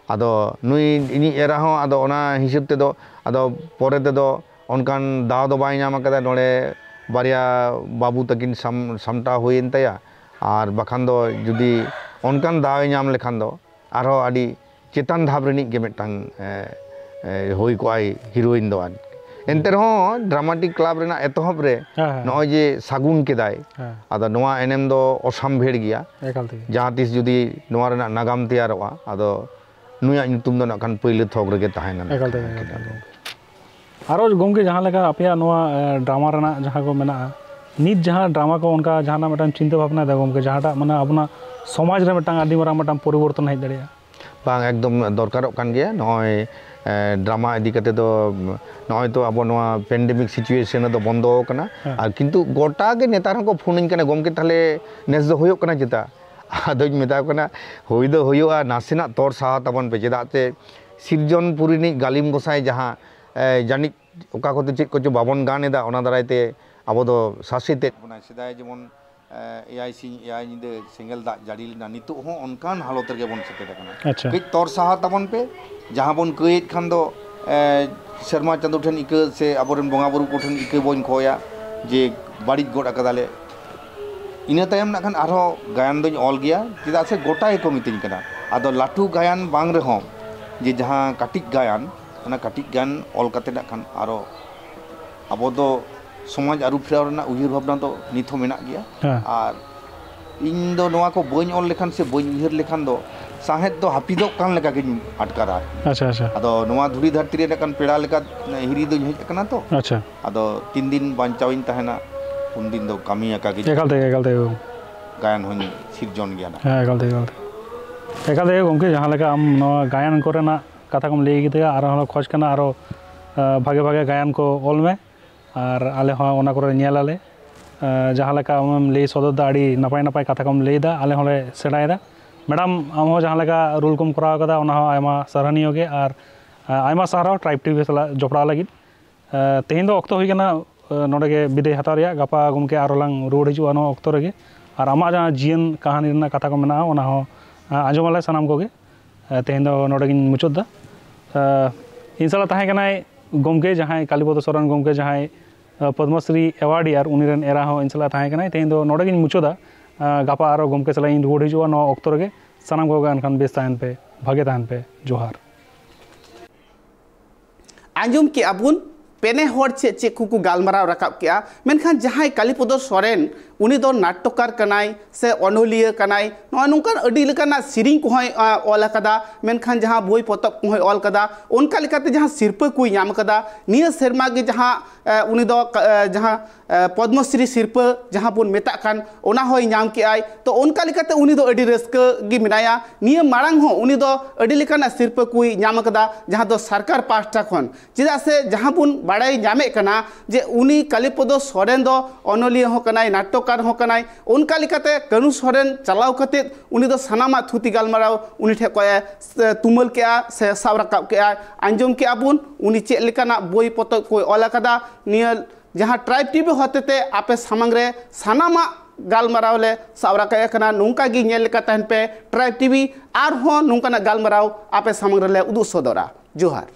ᱟᱫᱚ ᱱᱩᱭ ᱤᱧᱤᱡ ᱮᱨᱟ ᱦᱚᱸ ᱟᱫᱚ ᱚᱱᱟ ᱦᱤᱥᱟᱹᱵ ᱛᱮᱫᱚ ᱟᱫᱚ ᱯᱚᱨᱮ ᱛᱮᱫᱚ ᱚᱱᱠᱟᱱ ᱫᱟᱣ ᱫᱚ ᱵᱟᱭ ᱧᱟᱢ ᱟᱠᱟᱫᱟ᱾ ᱱᱚᱰᱮ ᱵᱟᱨᱭᱟ ᱵᱟᱹᱵᱩ ᱛᱟᱹᱠᱤᱱ ᱥᱟᱢ-, ᱥᱟᱢᱴᱟᱣ ᱦᱩᱭᱮᱱ ᱛᱟᱭᱟ, ᱟᱨ ᱵᱟᱠᱷᱟᱱ ᱫᱚ ᱡᱩᱫᱤ ᱚᱱᱠᱟᱱ ᱫᱟᱣ ᱮ ᱧᱟᱢ ᱞᱮᱠᱷᱟᱱ ᱫᱚ ᱟᱨᱦᱚᱸ ᱟᱹᱰᱤ ᱪᱮᱛᱟᱱ ᱫᱷᱟᱯ ᱨᱤᱱᱤᱡ ᱜᱮ ᱢᱤᱫᱴᱟᱝ, ᱮ, ᱮ, ᱦᱩᱭ ᱠᱚᱜᱼᱟᱭ ᱦᱤᱨᱳᱭᱤᱱ ᱫᱚ ᱟᱨᱠᱤ᱾ ᱮᱱᱛᱮ ᱨᱮᱦᱚᱸ ᱰᱨᱟᱢᱟᱴᱤᱠ ᱠᱞᱟᱵᱽ ᱨᱮᱱᱟᱜ ᱮᱛᱚᱦᱚᱵ ᱨᱮ ᱦᱮᱸ, ᱦᱮᱸ᱾ ᱱᱚᱜᱼᱚᱭ ᱡᱮ ᱥᱟᱹᱜᱩᱱ ᱠᱮᱫᱟᱭ, ᱦᱮᱸ᱾ ᱟᱫᱚ ᱱᱚᱣᱟ ᱮᱱᱮᱢ ᱫᱚ ᱚᱥᱟᱢᱵᱷᱮᱲ ᱜᱮᱭᱟ᱾ ᱮᱠᱟᱞ ᱛᱮᱜᱮ᱾ ᱡᱟᱦᱟᱸ ᱛᱤᱥ ᱡᱩᱫᱤ ᱱᱚᱣᱟ ᱨᱮᱱᱟᱜ ᱱᱟᱜᱟᱢ ᱛᱮᱭᱟᱨᱚᱜᱼᱟ, ᱟᱫᱚ ᱱᱩᱭᱟᱜ ᱧᱩᱛᱩᱢ ᱫᱚ ᱱᱟᱜ ᱠᱷᱟᱱ ᱯᱟᱹᱭᱞᱟᱹ ᱛᱷᱚᱠ ᱨᱮᱜᱮ ᱛᱟᱦᱮᱱᱟ ᱱᱟᱜ ᱮᱠᱟᱞ ᱠᱷᱟᱱ ᱛᱮᱜᱮ, ᱟᱨᱠᱤ᱾ ᱮᱠᱟᱞ ᱛᱮᱜᱮ᱾ ᱟᱨᱚ ᱜᱚᱢᱠᱮ, ᱡᱟᱦᱟᱸ ᱞᱮᱠᱟ ᱟᱯᱮᱭᱟᱜ ᱱᱚᱣᱟ, ᱮ, ᱰᱨᱟᱢᱟ ᱨᱮᱱᱟᱜ ᱡᱟᱦᱟᱸ ᱠᱚ ᱢᱮᱱᱟᱜᱼᱟ, ᱱᱤᱛ ᱡᱟᱦᱟᱸ ᱰᱨᱟᱢᱟ ᱠᱚ ᱚᱱᱠᱟ ᱡᱟᱦᱟᱱᱟᱜ ᱢᱤᱫᱴᱟᱝ ᱪᱤᱱᱛᱟᱹ ᱵᱷᱟᱵᱽᱱᱟᱭ ᱫᱟ ᱜᱚᱢᱠᱮ, ᱡᱟᱦᱟᱸᱴᱟᱜ ᱢᱟᱱᱮ ᱟᱵᱚᱱᱟᱜ ᱥᱚᱢᱟᱡᱽ ᱨᱮ ᱢᱤᱫᱴᱟᱝ ᱟᱹᱰᱤ ᱢᱟᱨᱟᱝ ᱢᱤᱫᱴᱟᱝ ᱯᱚᱨᱤᱵᱚᱨᱛᱚᱱ ᱦᱮᱡ ᱫᱟᱲᱮᱭᱟᱜᱼᱟ? ᱵᱟᱝ, ᱮᱠᱫᱚᱢ ᱫᱚᱨᱠᱟᱨᱚᱜ ᱠᱟᱱ ᱜᱮᱭᱟ᱾ ᱱᱚᱜᱼᱚᱭ, ᱮ, ᱰᱨᱟᱢᱟ ᱤᱫᱤ ᱠᱟᱛᱮ ᱫᱚ, ᱱᱚᱜᱼᱚᱭ ᱛᱚ ᱟᱵᱚ ᱱᱚᱣᱟ ᱯᱮᱱᱰᱮᱢᱤᱠ ᱥᱤᱪᱩᱭᱮᱥᱚᱱ ᱨᱮᱫᱚ ᱵᱚᱱᱫᱚ ᱟᱠᱟᱱᱟ᱾ ᱦᱮᱸ᱾ ᱟᱨ ᱠᱤᱱᱛᱩ ᱜᱚᱴᱟ ᱜᱮ ᱱᱮᱛᱟᱨ ᱦᱚᱸᱠᱚ ᱯᱷᱳᱱᱟᱹᱧ ᱠᱟᱱᱟ, "ᱜᱚᱢᱠᱮ, ᱛᱟᱦᱞᱮ ᱱᱮᱥ ᱫᱚ ᱦᱩᱭᱩᱜ ᱠᱟᱱᱟ ᱪᱮᱛᱟ?" ᱟᱫᱚᱧ ᱢᱮᱛᱟ ᱠᱚ ᱠᱟᱱᱟ, "ᱦᱩᱭ ᱫᱚ ᱦᱩᱭᱩᱜᱼᱟ, ᱱᱟᱥᱮᱱᱟᱜ ᱛᱚᱨ ᱥᱟᱦᱟᱣ ᱛᱟᱵᱚᱱ ᱯᱮ, ᱪᱮᱫᱟᱜ ᱥᱮ ᱥᱤᱨᱡᱚᱱ ᱯᱩᱨᱤ ᱨᱤᱱᱤᱡ ᱜᱟᱹᱞᱤᱢ ᱜᱚᱸᱥᱟᱭ ᱡᱟᱦᱟᱸ, ᱮ, ᱡᱟᱹᱱᱤᱡ ᱚᱠᱟ ᱠᱚᱫᱚ ᱪᱮᱫ ᱠᱚᱪᱚ ᱵᱟᱵᱚᱱ ᱜᱟᱱ ᱮᱫᱟ, ᱚᱱᱟ ᱫᱟᱨᱟᱭ ᱛᱮ ᱟᱵᱚ ᱫᱚ ᱥᱟᱥᱮᱛᱮᱫ ᱵᱚᱱᱟᱭ᱾ ᱥᱮᱫᱟᱭ ᱡᱮᱢᱚᱱ, ᱮ, ᱮᱭᱟᱭ ᱥᱤᱧ ᱮᱭᱟᱭ ᱧᱤᱫᱟᱹ ᱥᱮᱸᱜᱮᱞ ᱫᱟᱜ ᱡᱟᱹᱲᱤ ᱞᱮᱱᱟ, ᱱᱤᱛᱚᱜ ᱦᱚᱸ ᱚᱱᱠᱟᱱ ᱦᱟᱞᱚᱛ ᱨᱮᱜᱮ ᱵᱚᱱ ᱥᱮᱴᱮᱨ ᱟᱠᱟᱱᱟ᱾ ᱟᱪᱪᱷᱟ᱾ ᱠᱟᱹᱡ ᱛᱚᱨ ᱥᱟᱦᱟ ᱛᱟᱵᱚᱱ ᱯᱮ, ᱡᱟᱦᱟᱸ ᱵᱚᱱ ᱠᱟᱹᱭᱮᱫ ᱠᱷᱟᱱ ᱫᱚ, ᱮ, ᱥᱮᱨᱢᱟ ᱪᱟᱸᱫᱚ ᱴᱷᱮᱱ ᱤᱠᱟᱹ ᱥᱮ ᱟᱵᱚᱨᱮᱱ ᱵᱚᱸᱜᱟ ᱵᱩᱨᱩ ᱠᱚᱴᱷᱮᱱ ᱤᱠᱟᱹ ᱵᱚᱱ ᱠᱷᱚᱭᱟ ᱡᱮ ᱵᱟᱹᱲᱤᱡ ᱜᱚᱫ ᱟᱠᱟᱫᱟᱞᱮ᱾ ᱤᱱᱟᱹ ᱛᱟᱭᱚᱢ ᱱᱟᱜ ᱠᱷᱟᱱ ᱟᱨᱦᱚᱸ ᱜᱟᱭᱟᱱ ᱫᱚᱧ ᱚᱞ ᱜᱮᱭᱟ, ᱪᱮᱫᱟᱜ ᱥᱮ ᱜᱚᱴᱟ ᱜᱮᱠᱚ ᱢᱤᱛᱟᱹᱧ ᱠᱟᱱᱟ᱾ ᱟᱫᱚ ᱞᱟᱹᱴᱩ ᱜᱟᱭᱟᱱ ᱵᱟᱝ ᱨᱮᱦᱚᱸ, ᱡᱮ ᱡᱟᱦᱟᱸ ᱠᱟᱹᱴᱤᱡ ᱜᱟᱭᱟᱱ, ᱚᱱᱟ ᱠᱟᱹᱴᱤᱡ ᱜᱟᱭᱟᱱ ᱚᱞ ᱠᱟᱛᱮ ᱱᱟᱜ ᱠᱷᱟᱱ ᱟᱨᱚ ᱟᱵᱚ ᱫᱚ ᱥᱚᱢᱟᱡᱽ ᱟᱹᱨᱩ ᱯᱷᱮᱨᱟᱣ ᱨᱮᱱᱟᱜ ᱩᱭᱦᱟᱹᱨ ᱵᱷᱟᱵᱽᱱᱟ ᱫᱚ ᱱᱤᱛ ᱦᱚᱸ ᱢᱮᱱᱟᱜ ᱜᱮᱭᱟ᱾ ᱦᱮᱸ᱾ ᱟᱨ ᱤᱧ ᱫᱚ ᱱᱚᱣᱟ ᱠᱚ ᱵᱟᱹᱧ ᱚᱞ ᱞᱮᱠᱷᱟᱱ ᱥᱮ ᱵᱟᱹᱧ ᱩᱭᱦᱟᱹᱨ ᱞᱮᱠᱷᱟᱱ ᱫᱚ ᱥᱟᱶᱦᱮᱫ ᱫᱚ ᱦᱟᱹᱯᱤᱫᱚᱜ ᱠᱟᱱ ᱞᱮᱠᱟ ᱜᱤᱧ ᱟᱴᱠᱟᱨᱟ᱾ ᱟᱪᱪᱷᱟ ᱟᱪᱪᱷᱟ᱾ ᱟᱫᱚ ᱱᱚᱣᱟ ᱫᱷᱩᱲᱤ ᱫᱷᱟᱹᱨᱛᱤ ᱨᱮ ᱢᱤᱫᱴᱟᱝ ᱯᱮᱲᱟ ᱞᱮᱠᱟ ᱦᱤᱨᱤ ᱫᱚᱧ ᱦᱮᱡ ᱟᱠᱟᱱᱟ ᱛᱚ᱾ ᱟᱪᱪᱷᱟ᱾ ᱟᱫᱚ ᱛᱤᱱ ᱫᱤᱱ ᱵᱟᱧᱪᱟᱣ ᱤᱧ ᱛᱟᱦᱮᱱᱟ, ᱩᱱ ᱫᱤᱱ ᱫᱚ ᱠᱟᱹᱢᱤ ᱟᱠᱟ ᱜᱮ ᱮᱠᱟᱞ ᱛᱮᱜᱮ, ᱮᱠᱟᱞ ᱛᱮᱜᱮ᱾ ᱜᱟᱭᱟᱱ ᱦᱚᱧ ᱥᱤᱨᱡᱚᱱ ᱜᱮᱭᱟ ᱱᱟᱜ᱾ ᱦᱮᱸ, ᱮᱠᱟᱞ ᱛᱮᱜᱮ, ᱮᱠᱟᱞ ᱛᱮᱜᱮ᱾ ᱮᱠᱟᱞ ᱛᱮᱜᱮ ᱜᱚᱢᱠᱮ, ᱡᱟᱦᱟᱸ ᱞᱮᱠᱟ ᱟᱢ ᱱᱚᱣᱟ ᱜᱟᱭᱟᱱ ᱠᱚᱨᱮᱱᱟᱜ ᱠᱟᱛᱷᱟ ᱠᱚᱢ ᱞᱟᱹᱭ ᱠᱮᱫᱟ, ᱟᱨᱚ ᱦᱚᱸ ᱠᱷᱚᱡᱽ ᱠᱟᱱᱟ ᱟᱨᱚ, ᱟ, ᱵᱷᱟᱜᱮ ᱵᱷᱟᱜᱮ ᱜᱟᱭᱟᱱ ᱠᱚ ᱚᱞ ᱢᱮ, ᱟᱨ ᱟᱞᱮ ᱦᱚᱸ ᱚᱱᱟ ᱠᱚᱨᱮ ᱧᱮᱞ ᱟᱞᱮ᱾ ᱟ, ᱡᱟᱦᱟᱸ ᱞᱮᱠᱟ ᱟᱢᱮᱢ ᱞᱟᱹᱭ ᱥᱚᱫᱚᱨ ᱫᱟ, ᱟᱹᱰᱤ ᱱᱟᱯᱟᱭ ᱱᱟᱯᱟᱭ ᱠᱟᱛᱷᱟ ᱠᱚᱢ ᱞᱟᱹᱭ ᱮᱫᱟ, ᱟᱞᱮ ᱦᱚᱸᱞᱮ ᱥᱮᱬᱟᱭᱮᱫᱟ᱾ ᱢᱮᱰᱟᱢ, ᱟᱢ ᱦᱚᱸ ᱡᱟᱦᱟᱸ ᱞᱮᱠᱟ ᱨᱳᱞ ᱠᱚᱢ ᱠᱚᱨᱟᱣ ᱠᱟᱫᱟ, ᱚᱱᱟ ᱦᱚᱸ ᱟᱭᱢᱟ ᱥᱟᱨᱦᱟᱣᱱᱤᱭᱚ ᱜᱮ, ᱟᱨ, ᱟ, ᱟᱭᱢᱟ ᱥᱟᱨᱦᱟᱣ ᱴᱨᱟᱭᱤᱵᱽ ᱴᱤᱵᱷᱤ ᱥᱟᱞᱟᱜ ᱡᱚᱯᱲᱟᱣ ᱞᱟᱹᱜᱤᱫ᱾ ᱟ, ᱛᱮᱦᱮᱧ ᱫᱚ ᱚᱠᱛᱚ ᱦᱩᱭ ᱠᱟᱱᱟ, ᱟ, ᱱᱚᱰᱮ ᱜᱮ ᱵᱤᱫᱟᱹᱭ ᱦᱟᱛᱟᱣ ᱨᱮᱭᱟᱜ᱾ ᱜᱟᱯᱟ ᱜᱚᱢᱠᱮ ᱟᱨᱚ ᱞᱟᱝ ᱨᱩᱣᱟᱹᱲ ᱦᱤᱡᱩᱜᱼᱟ ᱱᱚᱣᱟ ᱚᱠᱛᱚ ᱨᱮᱜᱮ, ᱟᱨ ᱟᱢᱟᱜ ᱡᱟᱦᱟᱸ ᱡᱤᱭᱚᱱ ᱠᱟᱹᱦᱱᱤ ᱨᱮᱱᱟᱜ ᱠᱟᱛᱷᱟ ᱠᱚ ᱢᱮᱱᱟᱜᱼᱟ, ᱚᱱᱟ ᱦᱚᱸ, ᱟ, ᱟᱸᱡᱚᱢ ᱟᱞᱮ ᱥᱟᱱᱟᱢ ᱠᱚᱜᱮ᱾ ᱟ, ᱛᱮᱦᱮᱧ ᱫᱚ ᱱᱚᱰᱮ ᱜᱤᱧ ᱢᱩᱪᱟᱹᱫ ᱫᱟ᱾ ᱟ, ᱤᱧ ᱥᱟᱞᱟᱜ ᱛᱟᱦᱮᱸ ᱠᱟᱱᱟᱭ ᱜᱚᱢᱠᱮ ᱡᱟᱦᱟᱸᱭ ᱠᱟᱞᱤᱯᱚᱫᱚ ᱥᱚᱨᱮᱱ ᱜᱚᱢᱠᱮ, ᱡᱟᱦᱟᱸᱭ, ᱟ, ᱯᱚᱫᱽᱢᱚᱥᱨᱤ ᱮᱣᱟᱨᱰᱤᱭᱟᱨ, ᱩᱱᱤ ᱨᱮᱱ ᱮᱨᱟ ᱦᱚᱸ ᱤᱧ ᱥᱟᱞᱟᱜ ᱛᱟᱦᱮᱸ ᱠᱟᱱᱟᱭ᱾ ᱛᱮᱦᱮᱧ ᱫᱚ ᱱᱚᱰᱮ ᱜᱤᱧ ᱢᱩᱪᱟᱹᱫᱟ᱾ ᱟ, ᱜᱟᱯᱟ ᱟᱨᱚ ᱜᱚᱢᱠᱮ ᱥᱟᱞᱟᱜ ᱤᱧ ᱨᱩᱣᱟᱹᱲ ᱦᱤᱡᱩᱜᱼᱟ ᱱᱚᱣᱟ ᱚᱠᱛᱚ ᱨᱮᱜᱮ᱾ ᱥᱟᱱᱟᱢ ᱠᱚᱜᱮ ᱮᱱᱠᱷᱟᱱ ᱵᱮᱥ ᱛᱟᱦᱮᱱ ᱯᱮ, ᱵᱷᱟᱜᱮ ᱛᱟᱦᱮᱱ ᱯᱮ᱾ ᱡᱚᱦᱟᱨ᱾ ᱟᱸᱡᱚᱢ ᱠᱮᱜᱼᱟ ᱵᱚᱱ ᱯᱮᱱᱮ ᱦᱚᱲ ᱪᱮᱫ ᱪᱮᱫ ᱠᱚᱠᱚ ᱜᱟᱞᱢᱟᱨᱟᱣ ᱨᱟᱠᱟᱵ ᱠᱮᱜᱼᱟ, ᱢᱮᱱᱠᱷᱟᱱ ᱡᱟᱦᱟᱸᱭ ᱠᱟᱞᱤᱯᱚᱫᱚ ᱥᱚᱨᱮᱱ, ᱩᱱᱤ ᱫᱚ ᱱᱟᱴᱴᱚᱠᱟᱨ ᱠᱟᱱᱟᱭ ᱥᱮ ᱚᱱᱚᱞᱤᱭᱟᱹ ᱠᱟᱱᱟᱭ, ᱱᱚᱜᱼᱚᱭ ᱱᱚᱝᱠᱟᱱ ᱟᱹᱰᱤ ᱞᱮᱠᱟᱱᱟᱜ ᱥᱮᱨᱮᱧ ᱠᱚᱦᱚᱸᱭ, ᱟ, ᱚᱞ ᱟᱠᱟᱫᱟ, ᱢᱮᱱᱠᱷᱟᱱ ᱡᱟᱦᱟᱸ ᱵᱳᱭ ᱯᱚᱛᱚᱵ ᱠᱚᱦᱚᱸᱭ ᱚᱞ ᱟᱠᱟᱫᱟ, ᱚᱱᱠᱟ ᱞᱮᱠᱟᱛᱮ ᱡᱟᱦᱟᱸ ᱥᱤᱨᱯᱟᱹ ᱠᱚᱭ ᱧᱟᱢ ᱟᱠᱟᱫᱟ, ᱱᱤᱭᱟᱹ ᱥᱮᱨᱢᱟ ᱜᱮ ᱡᱟᱦᱟᱸ, ᱟ, ᱩᱱᱤ ᱫᱚ, ᱟ, ᱡᱟᱦᱟᱸ ᱮ, ᱯᱚᱫᱽᱢᱚᱥᱨᱤ ᱥᱤᱨᱯᱟᱹ ᱡᱟᱦᱟᱸ ᱵᱚᱱ ᱢᱮᱛᱟᱜ ᱠᱟᱱ, ᱚᱱᱟ ᱦᱚᱸᱭ ᱧᱟᱢ ᱠᱮᱜᱼᱟᱭ᱾ ᱛᱚ, ᱚᱱᱠᱟ ᱞᱮᱠᱟᱛᱮ ᱩᱱᱤ ᱫᱚ ᱟᱹᱰᱤ ᱨᱟᱹᱥᱠᱟᱹ ᱜᱮ ᱢᱮᱱᱟᱭᱟ᱾ ᱱᱤᱭᱟᱹ ᱢᱟᱲᱟᱝ ᱦᱚᱸ ᱩᱱᱤ ᱫᱚ ᱟᱹᱰᱤ ᱞᱮᱠᱟᱱᱟᱜ ᱥᱤᱨᱯᱟᱹ ᱠᱚᱭ ᱧᱟᱢ ᱟᱠᱟᱫᱟ, ᱡᱟᱦᱟᱸ ᱫᱚ ᱥᱚᱨᱠᱟᱨ ᱯᱟᱦᱴᱟ ᱠᱷᱚᱱ᱾ ᱪᱮᱫᱟᱜ ᱥᱮ ᱡᱟᱦᱟᱸ ᱵᱚᱱ ᱵᱟᱲᱟᱭ ᱧᱟᱢᱮᱫ ᱠᱟᱱᱟ ᱡᱮ ᱩᱱᱤ ᱠᱟᱞᱤᱯᱚᱫᱚ ᱥᱚᱨᱮᱱ ᱫᱚ ᱚᱱᱚᱞᱤᱭᱟᱹ ᱦᱚᱸ ᱠᱟᱱᱟᱭ, ᱱᱟᱴᱴᱚᱠᱟᱨ ᱦᱚᱸ ᱠᱟᱱᱟᱭ᱾ ᱚᱱᱠᱟ ᱞᱮᱠᱟᱛᱮ ᱠᱟᱹᱱᱩ ᱥᱚᱨᱮᱱ ᱪᱟᱞᱟᱣ ᱠᱟᱛᱮᱫ ᱩᱱᱤ ᱫᱚ ᱥᱟᱱᱟᱢᱟᱜ ᱛᱷᱩᱛᱤ ᱜᱟᱞᱢᱟᱨᱟᱣ ᱩᱱᱤ ᱴᱷᱮᱱ ᱠᱷᱚᱱ ᱮ ᱛᱩᱢᱟᱹᱞ ᱠᱮᱜᱼᱟ ᱥᱮ ᱥᱟᱵ ᱨᱟᱠᱟᱵ ᱠᱮᱜᱼᱟ᱾ ᱟᱸᱡᱚᱢ ᱠᱮᱜᱼᱟ ᱵᱚᱱ ᱩᱱᱤ ᱪᱮᱫ ᱞᱮᱠᱟᱱᱟᱜ ᱵᱳᱭ ᱯᱚᱛᱚᱵ ᱠᱚᱭ ᱚᱞ ᱟᱠᱟᱫᱟ᱾ ᱱᱤᱭᱟᱹ ᱡᱟᱦᱟᱸ ᱴᱨᱟᱭᱤᱵᱽ ᱴᱤᱵᱷᱤ ᱦᱚᱛᱮᱛᱮ ᱟᱯᱮ ᱥᱟᱢᱟᱝ ᱨᱮ ᱥᱟᱱᱟᱢᱟᱜ ᱜᱟᱞᱢᱟᱨᱟᱣ ᱞᱮ ᱥᱟᱵ ᱨᱟᱠᱟᱵ ᱮᱫ ᱠᱟᱱᱟ᱾ ᱱᱚᱝᱠᱟ ᱜᱮ ᱧᱮᱞ ᱞᱮᱠᱟ ᱛᱟᱦᱮᱱ ᱯᱮ ᱴᱨᱟᱭᱤᱵᱽ ᱴᱤᱵᱷᱤ, ᱟᱨᱦᱚᱸ ᱱᱚᱝᱠᱟᱱᱟᱜ ᱜᱟᱞᱢᱟᱨᱟᱣ ᱟᱯᱮ ᱥᱟᱢᱟᱝ ᱨᱮᱞᱮ ᱩᱫᱩᱜ ᱥᱚᱫᱚᱨᱟ᱾ ᱡᱚᱦᱟᱨ᱾